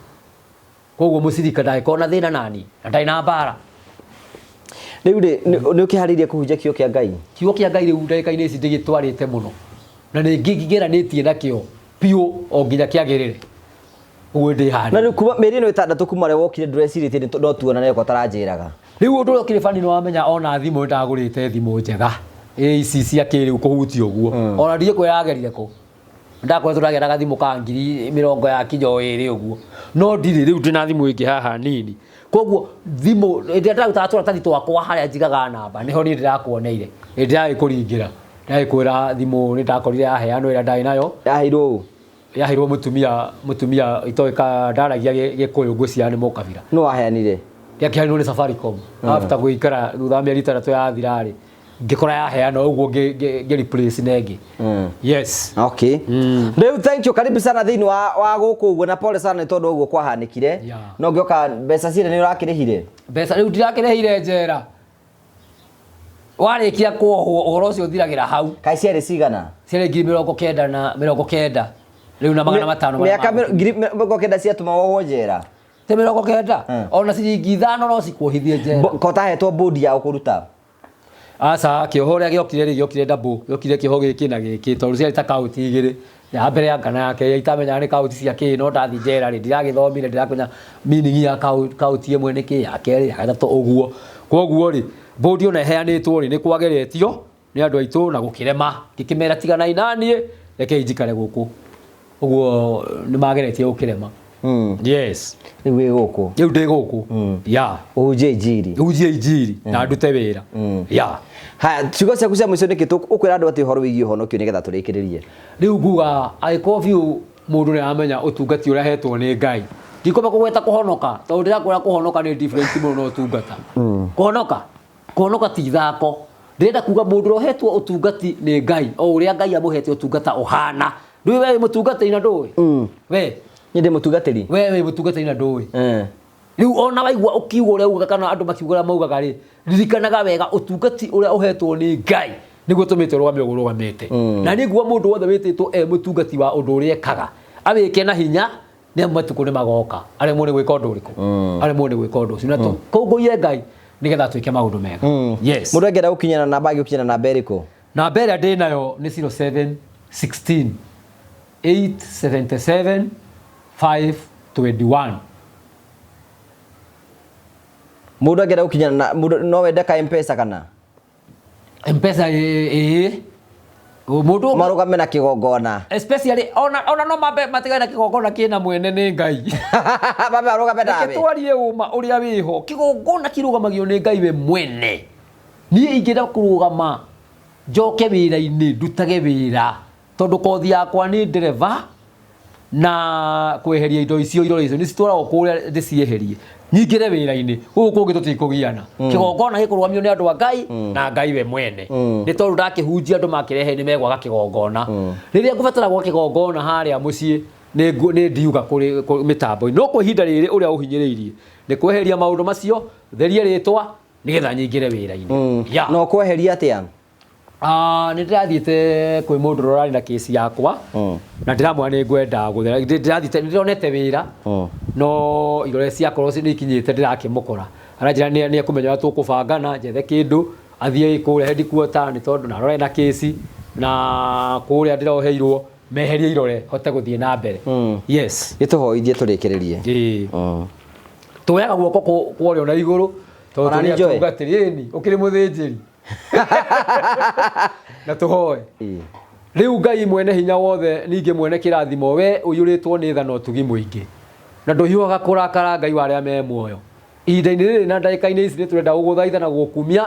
[SPEAKER 2] koguo mũcirika ndangĩkorwo na thĩna nani na ndarĩ na mbara.
[SPEAKER 1] Rĩu rĩ nĩ ũkĩharĩirie kũhunjia kiugo kĩa Ngai?
[SPEAKER 2] Kiugo kĩa Ngai rĩu ndagĩka-inĩ ici ndĩgĩtwarĩte mũno na nĩ ngĩgeranĩtie nakĩo biũ o nginya kĩagĩrĩre ũguo ndĩ
[SPEAKER 1] Na
[SPEAKER 2] harĩa.
[SPEAKER 1] rĩu kuma mĩeri ĩno ĩtandatũ kuma ũrĩa wokire ndũrecirĩtie nĩ no tuonane ko taranjĩraga.
[SPEAKER 2] Rĩu ũndũ ũrĩa ũkĩrĩ bani nĩ wamenya ona thimũ nĩ ndagũrĩte thimũ njega ĩ ici cia kĩrĩu kũhutia ũguo ona ndiũĩ kũ yagerire kũ ndakoretwo ndagĩa gathimũ ka ngiri mĩrongo ya kinya o ĩrĩ ũguo no ndirĩ rĩu ndĩna thimũ ĩngĩ haha nini koguo thimũ hĩndĩ ĩrĩa ndĩrarutaga tũratathi twakwa harĩa njigaga namba nĩho niĩ ndĩrakuoneire hĩndĩ ndĩragĩkũringĩra ndĩragĩkwĩra thimũ nĩ ndakorire yaheanwo ĩrĩa ndarĩ nayo.
[SPEAKER 1] Yaheirwo ũ?
[SPEAKER 2] Yaheirwo mũtumia mũtumia itoĩ ka ndaragia gĩkũyũ ngwĩciria nĩ mũkabira.
[SPEAKER 1] Nũ waheanire?
[SPEAKER 2] Yakĩheanirwo nĩ Safaricom after gũikara thutha wa mĩeri ĩtandatũ yathira rĩ ngĩkora yaheanwo ũguo ngĩ replace na ĩngĩ. Yes.
[SPEAKER 1] Okay. Rĩu thank you karibu sana thĩinĩ wa wa gũkũ ũguo na pole sana nĩ tondũ ũguo kwahanĩkire. No ngĩoka mbeca ciothe nĩ ũrakĩrĩhire?
[SPEAKER 2] Mbeca rĩu ndirakĩrĩhire njera. Warĩkia kuohwo ũhoro ũcio ũthiragĩra hau.
[SPEAKER 1] Kaĩ ciarĩ cigana?
[SPEAKER 2] Ciarĩ ngiri mĩrongo kenda na mĩrongo kenda rĩu na magana matano marĩa
[SPEAKER 1] Mĩaka ngiri 90 ciatũma wohwo njera?
[SPEAKER 2] Ti 90 ona ciringi ithano no cikuohithie njera.
[SPEAKER 1] Ko tahetwo bodi ya gũkũruta?
[SPEAKER 2] Aca, kĩoho ũrĩa gĩokire rĩ gĩokire double, gĩokire kĩoho gĩkĩ na gĩkĩ tondũ ciarĩ ta kaũntĩ igĩrĩ, ya mbere ya kana ya kerĩ itamenyaga nĩ kaũntĩ cia kĩ no ndathiĩ njera rĩ ndiragĩthomire ndirakĩmenya meaning ya kaũntĩ ĩmwe nĩ kĩ, ya kerĩ, ya gatatũ ũguo. Koguo rĩ, bũndi ona ĩheanĩtwo rĩ nĩ kwageretio nĩ andũ aitũ na gũkĩrema, ngĩkĩmera tiganai naniĩ rekei njikare gũkũ. Ũguo nĩ mageretie gũkĩrema. Yes.
[SPEAKER 1] Rĩu wĩ gũkũ?
[SPEAKER 2] Rĩu ndĩ gũkũ. Yeah.
[SPEAKER 1] Ũhunjie injiri.
[SPEAKER 2] Ũhunjie injiri na ndute wĩra. Yeah.
[SPEAKER 1] Haya, ciugo ciaku cia mũico nĩkĩ ũkwĩra andũ atĩ ũhoro wĩgiĩ ũhonokio nĩgetha tũrĩkĩrĩrie?
[SPEAKER 2] Rĩu nguga angĩkorwo biũ mũndũ nĩ aramenya ũtungati ũrĩa ahetwo nĩ Ngai. Ndikwamba kũgweta kũhonoka tondũ ndĩrakwĩra kũhonoka nĩ different mũno na ũtungata. Kũhonoka, kũhonoka ti ithako. Ndĩrenda kuga mũndũ ũrĩa ũhetwo ũtungati nĩ Ngai, o ũrĩa Ngai amũhete ũtungata ũhana. Ndũĩ we wĩ mũtungatĩri na ndũĩ? We.
[SPEAKER 1] Niĩ ndĩ mũtungatĩri?
[SPEAKER 2] We wĩ mũtungatĩri na ndũĩ? Rĩu ona waigua ũkiuga ũrĩa ugaga kana andũ makiuga ũrĩa maugaga rĩ, ririkanaga wega ũtungati ũrĩa ũhetwo nĩ Ngai nĩguo ũtũmĩte ũrũgame ũguo ũrũgamĩte. Na niĩ nguga mũndũ wothe wĩtĩtwo e mũtungati wa ũndũ ũrĩa ekaga, awĩke na hinya nĩ amu matukũ nĩ magoka aremwo nĩ gwĩka ũndũ ũrĩkũ? Aremwo nĩ gwĩka ũndũ ũcio. Na tũkũngũiye Ngai nĩgetha twĩke maũndũ mega. Yes.
[SPEAKER 1] Mũndũ angĩenda gũkinyana na namba angĩgũkinyana namba ĩrĩkũ?
[SPEAKER 2] Namba ĩrĩa ndĩ nayo nĩ 07 16 877 521.
[SPEAKER 1] Mũndũ angĩenda gũkinyana na mũndũ no wende ka M-Pesa kana?
[SPEAKER 2] M-Pesa ĩĩ. Mũndũ
[SPEAKER 1] marũgame na kĩgongona.
[SPEAKER 2] Especially ona ona no mambe matigane na kĩgongona kĩna mwene nĩ Ngai.
[SPEAKER 1] Mambe marũgame nawe.
[SPEAKER 2] Reke twarie ũma ũrĩa wĩho. Kĩgongona kĩrũgamagio nĩ Ngai we mwene. Niĩ ingĩenda kũrũgama njoke wĩra-inĩ ndutage wĩra tondũ kothi yakwa nĩ ndereba Na kweheria indo icio irore icio nĩ citwaragwo kũrĩa ndĩcieherie nyingĩre wĩra-inĩ gũkũ kũngĩ tũtikũgiana. Kĩgongona gĩkũrũgamio nĩ andũ a Ngai na Ngai we mwene, nĩ tondũ ndakĩhunjia andũ makĩrehe nĩ megwaga kĩgongona. Rĩrĩa ngũbatara gwaka kĩgongona harĩa mũciĩ nĩ ndiuga kũrĩ mĩtambo-inĩ, no kwa ihinda rĩrĩ ũrĩa ũhinyĩrĩirie nĩ kweheria maũndũ macio, therie rĩtwa nĩgetha nyingĩre wĩra-inĩ. Yeah.
[SPEAKER 1] Na ũkweheria atĩa?
[SPEAKER 2] Nĩ ndĩrathiĩte kwĩ mũndũ ũrĩa ũrarĩ na kĩci yakwa na ndĩramwĩra nĩ ngwenda gũthera, ndĩrathiĩte nĩ ndĩronete wĩra no irore ciakorwo nĩ ikinyĩte ndĩrakĩmũkora, aranjĩra nĩ ekũmenya ũrĩa tũkũbangana njethe kĩndũ athiĩ kũrĩa headquarter nĩ tondũ na arore na kĩci na kũrĩa ndĩroheirwo meherie irore hote gũthiĩ na mbere. Yes.
[SPEAKER 1] Gĩtũhoithie tũrĩkĩrĩrie.
[SPEAKER 2] Ĩĩ. Tuoyaga guoko kwa ũrĩo na igũrũ tondũ
[SPEAKER 1] Ona
[SPEAKER 2] tũrĩ
[SPEAKER 1] nĩ njũĩ.
[SPEAKER 2] atungatĩri. Ĩni ũkĩrĩ mũthĩnjĩri na tũhoe. Rĩu Ngai mwene hinya wothe ningĩ mwene kĩrathimo, we ũiyũrĩtwo nĩ tha na ũtugi mũingĩ na ndũhiũhaga kũrakara, Ngai wa arĩa me muoyo, ihinda-inĩ rĩrĩ na ndagĩka-inĩ ici nĩ tũrenda gũgũthaitha na gũgũkumia,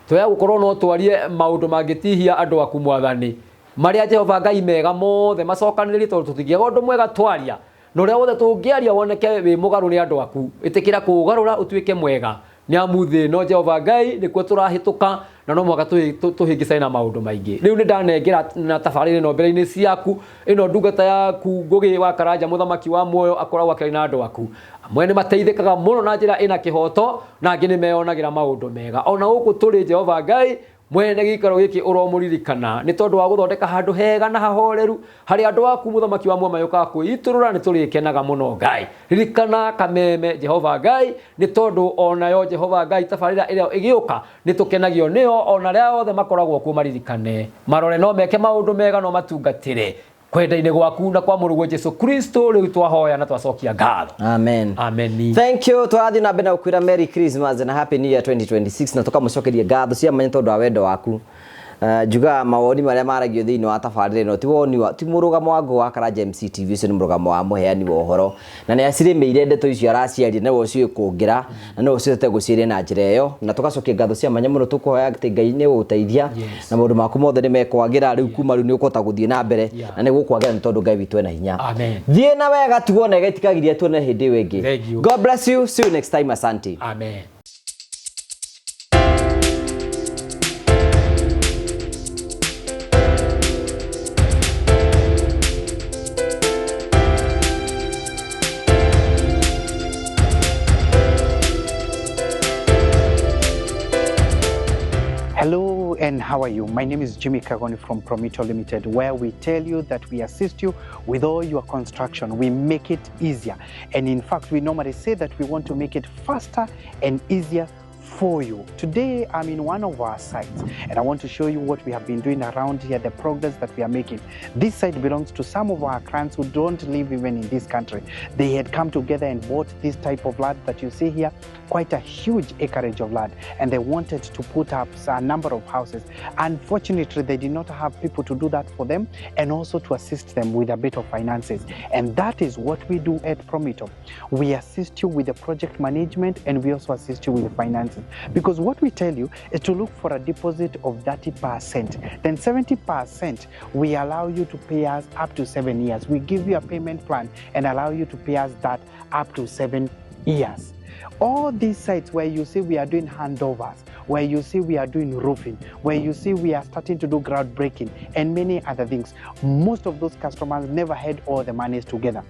[SPEAKER 2] twaya gũkorwo no twarie maũndũ mangĩtihia andũ aku Mwathani, marĩa Jehova Ngai mega mothe macokanĩrĩrie, tondũ tũtingĩaga ũndũ mwega twaria, na ũrĩa wothe tũngĩaria woneke wĩ mũgarũ nĩ andũ aku, ĩtĩkĩra kũũgarũra ũtuĩke mwega, nĩ amu thĩ ĩno Jehova Ngai nĩkuo tũrahĩtũka na no mũhaka tũhĩngĩcane na maũndũ maingĩ. Rĩu nĩ ndanengera na tabarĩra ĩno mbere-inĩ ciaku, ĩno ndungata yaku Ngũgĩ wa Karanja mũthamaki wa muoyo akoragwo akĩaria na andũ aku. Amwe nĩ mateithĩkaga mũno na njĩra ĩna kĩhoto na angĩ nĩ meyonagĩra maũndũ mega. Ona gũkũ tũrĩ Jehova Ngai mwene gĩikaro gĩkĩ ũromũririkana nĩ tondũ wa gũthondeka handũ hega na hahoreru harĩa andũ aku mũthamaki wa muoyo mayũkaga kwĩitũrũra, nĩ tũrĩkenaga mũno Ngai. Ririkana Kameme Jehova Ngai nĩ tondũ onayo Jehova Ngai tabarĩra ĩrĩa ĩgĩũka nĩ tũkenagio nĩyo, ona arĩa othe makoragwo kuo maririkane marore no meke maũndũ mega no matungatĩre kwenda-inĩ gwaku na kwa mũrũguo Jesu Kristo. Rĩu twahoya na twacokia ngatho.
[SPEAKER 1] Amen.
[SPEAKER 2] Ameni.
[SPEAKER 1] Thank you. Tũrathiĩ na mbere na gũkwĩra Merry Christmas na Happy New Year 2026 na tũkamũcokeria ngatho cia mwanya tondũ wa wendo waku. Njugaga mawoni marĩa maragio thĩinĩ wa tabarĩra ĩno ti woni wa ti mũrũgamo wa Ngũgĩ wa Karanja MC TV, ũcio nĩ mũrũgamo wa mũheani wa ũhoro na nĩ acirĩmĩire ndeto icio araciaria nĩwe ũciũĩ kũngĩra na nĩwe ũciũhotete gũciaria na njĩra ĩyo, na tũgacokia ngatho cia mwanya mũno, tũkũhoya atĩ Ngai nĩ egũgũteithia na maũndũ maku mothe nĩ mekwagĩra rĩu, kuma rĩu nĩ ũkũhota gũthiĩ na mbere na nĩ gũkwagĩra nĩ tondũ Ngai witũ ena hinya.
[SPEAKER 2] Amen.
[SPEAKER 1] Thiĩ na wega, tuone gĩtikagiria tuone hĩndĩ ĩyo ĩngĩ.
[SPEAKER 2] Thank you.
[SPEAKER 1] God bless you. See you next time. Asante.
[SPEAKER 2] Amen.
[SPEAKER 3] Hello and how are you? My name is Jimmy Kagoni from Promito Limited, where we tell you that we assist you with all your construction. We make it easier. And in fact, we normally say that we want to make it faster and easier for you. Today, I'm in one of our sites and I want to show you what we have been doing around here, the progress that we are making. This site belongs to some of our clients who don't live even in this country. They had come together and bought this type of land that you see here, quite a huge acreage of land, and they wanted to put up a number of houses. Unfortunately, they did not have people to do that for them and also to assist them with a bit of finances. And that is what we do at Promito. We assist you with the project management and we also assist you with the finances. Because what we tell you is to look for a deposit of 30%. Then 70% we allow you to pay us up to 7 years. We give you a payment plan and allow you to pay us that up to 7 years. All these sites where you see we are doing handovers, where you see we are doing roofing, where you see we are starting to do groundbreaking and many other things, most of those customers never had all the monies together.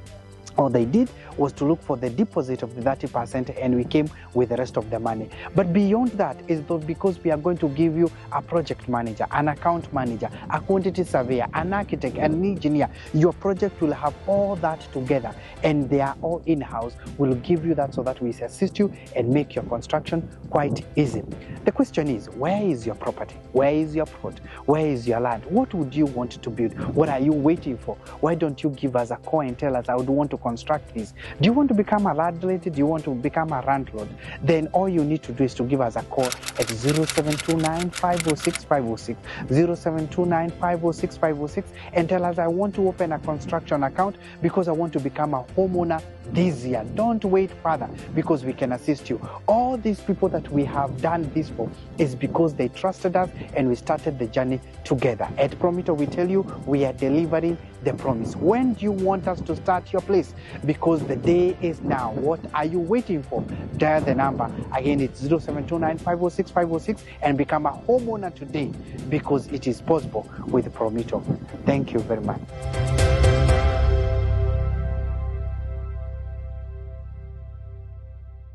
[SPEAKER 3] All they did was to look for the deposit of the 30% and we came with the rest of the money. But beyond that is because we are going to give you a project manager, an account manager, a quantity surveyor, an architect, an engineer. Your project will have all that together and they are all in-house. We'll give you that so that we assist you and make your construction quite easy. The question is, where is your property? Where is your plot? Where is your land? What would you want to build? What are you waiting for? Why don't you give us a call and tell us, I would want to construct this. Do you want to become a landlady? Do you want to become a landlord? Then all you need to do is to give us a call at 0729 506 506, 0729 506 506, and tell us, I want to open a construction account because I want to become a homeowner this year. Don't wait further, because we can assist you. All these people that we have done this for is because they trusted us and we started the journey together. At Promito, we tell you we are delivering the promise. When do you want us to start your place? Because the day is now. What are you waiting for? Dial the number. Again, it's 0729 506 506 and become a homeowner today, because it is possible with Promito. Thank you very much.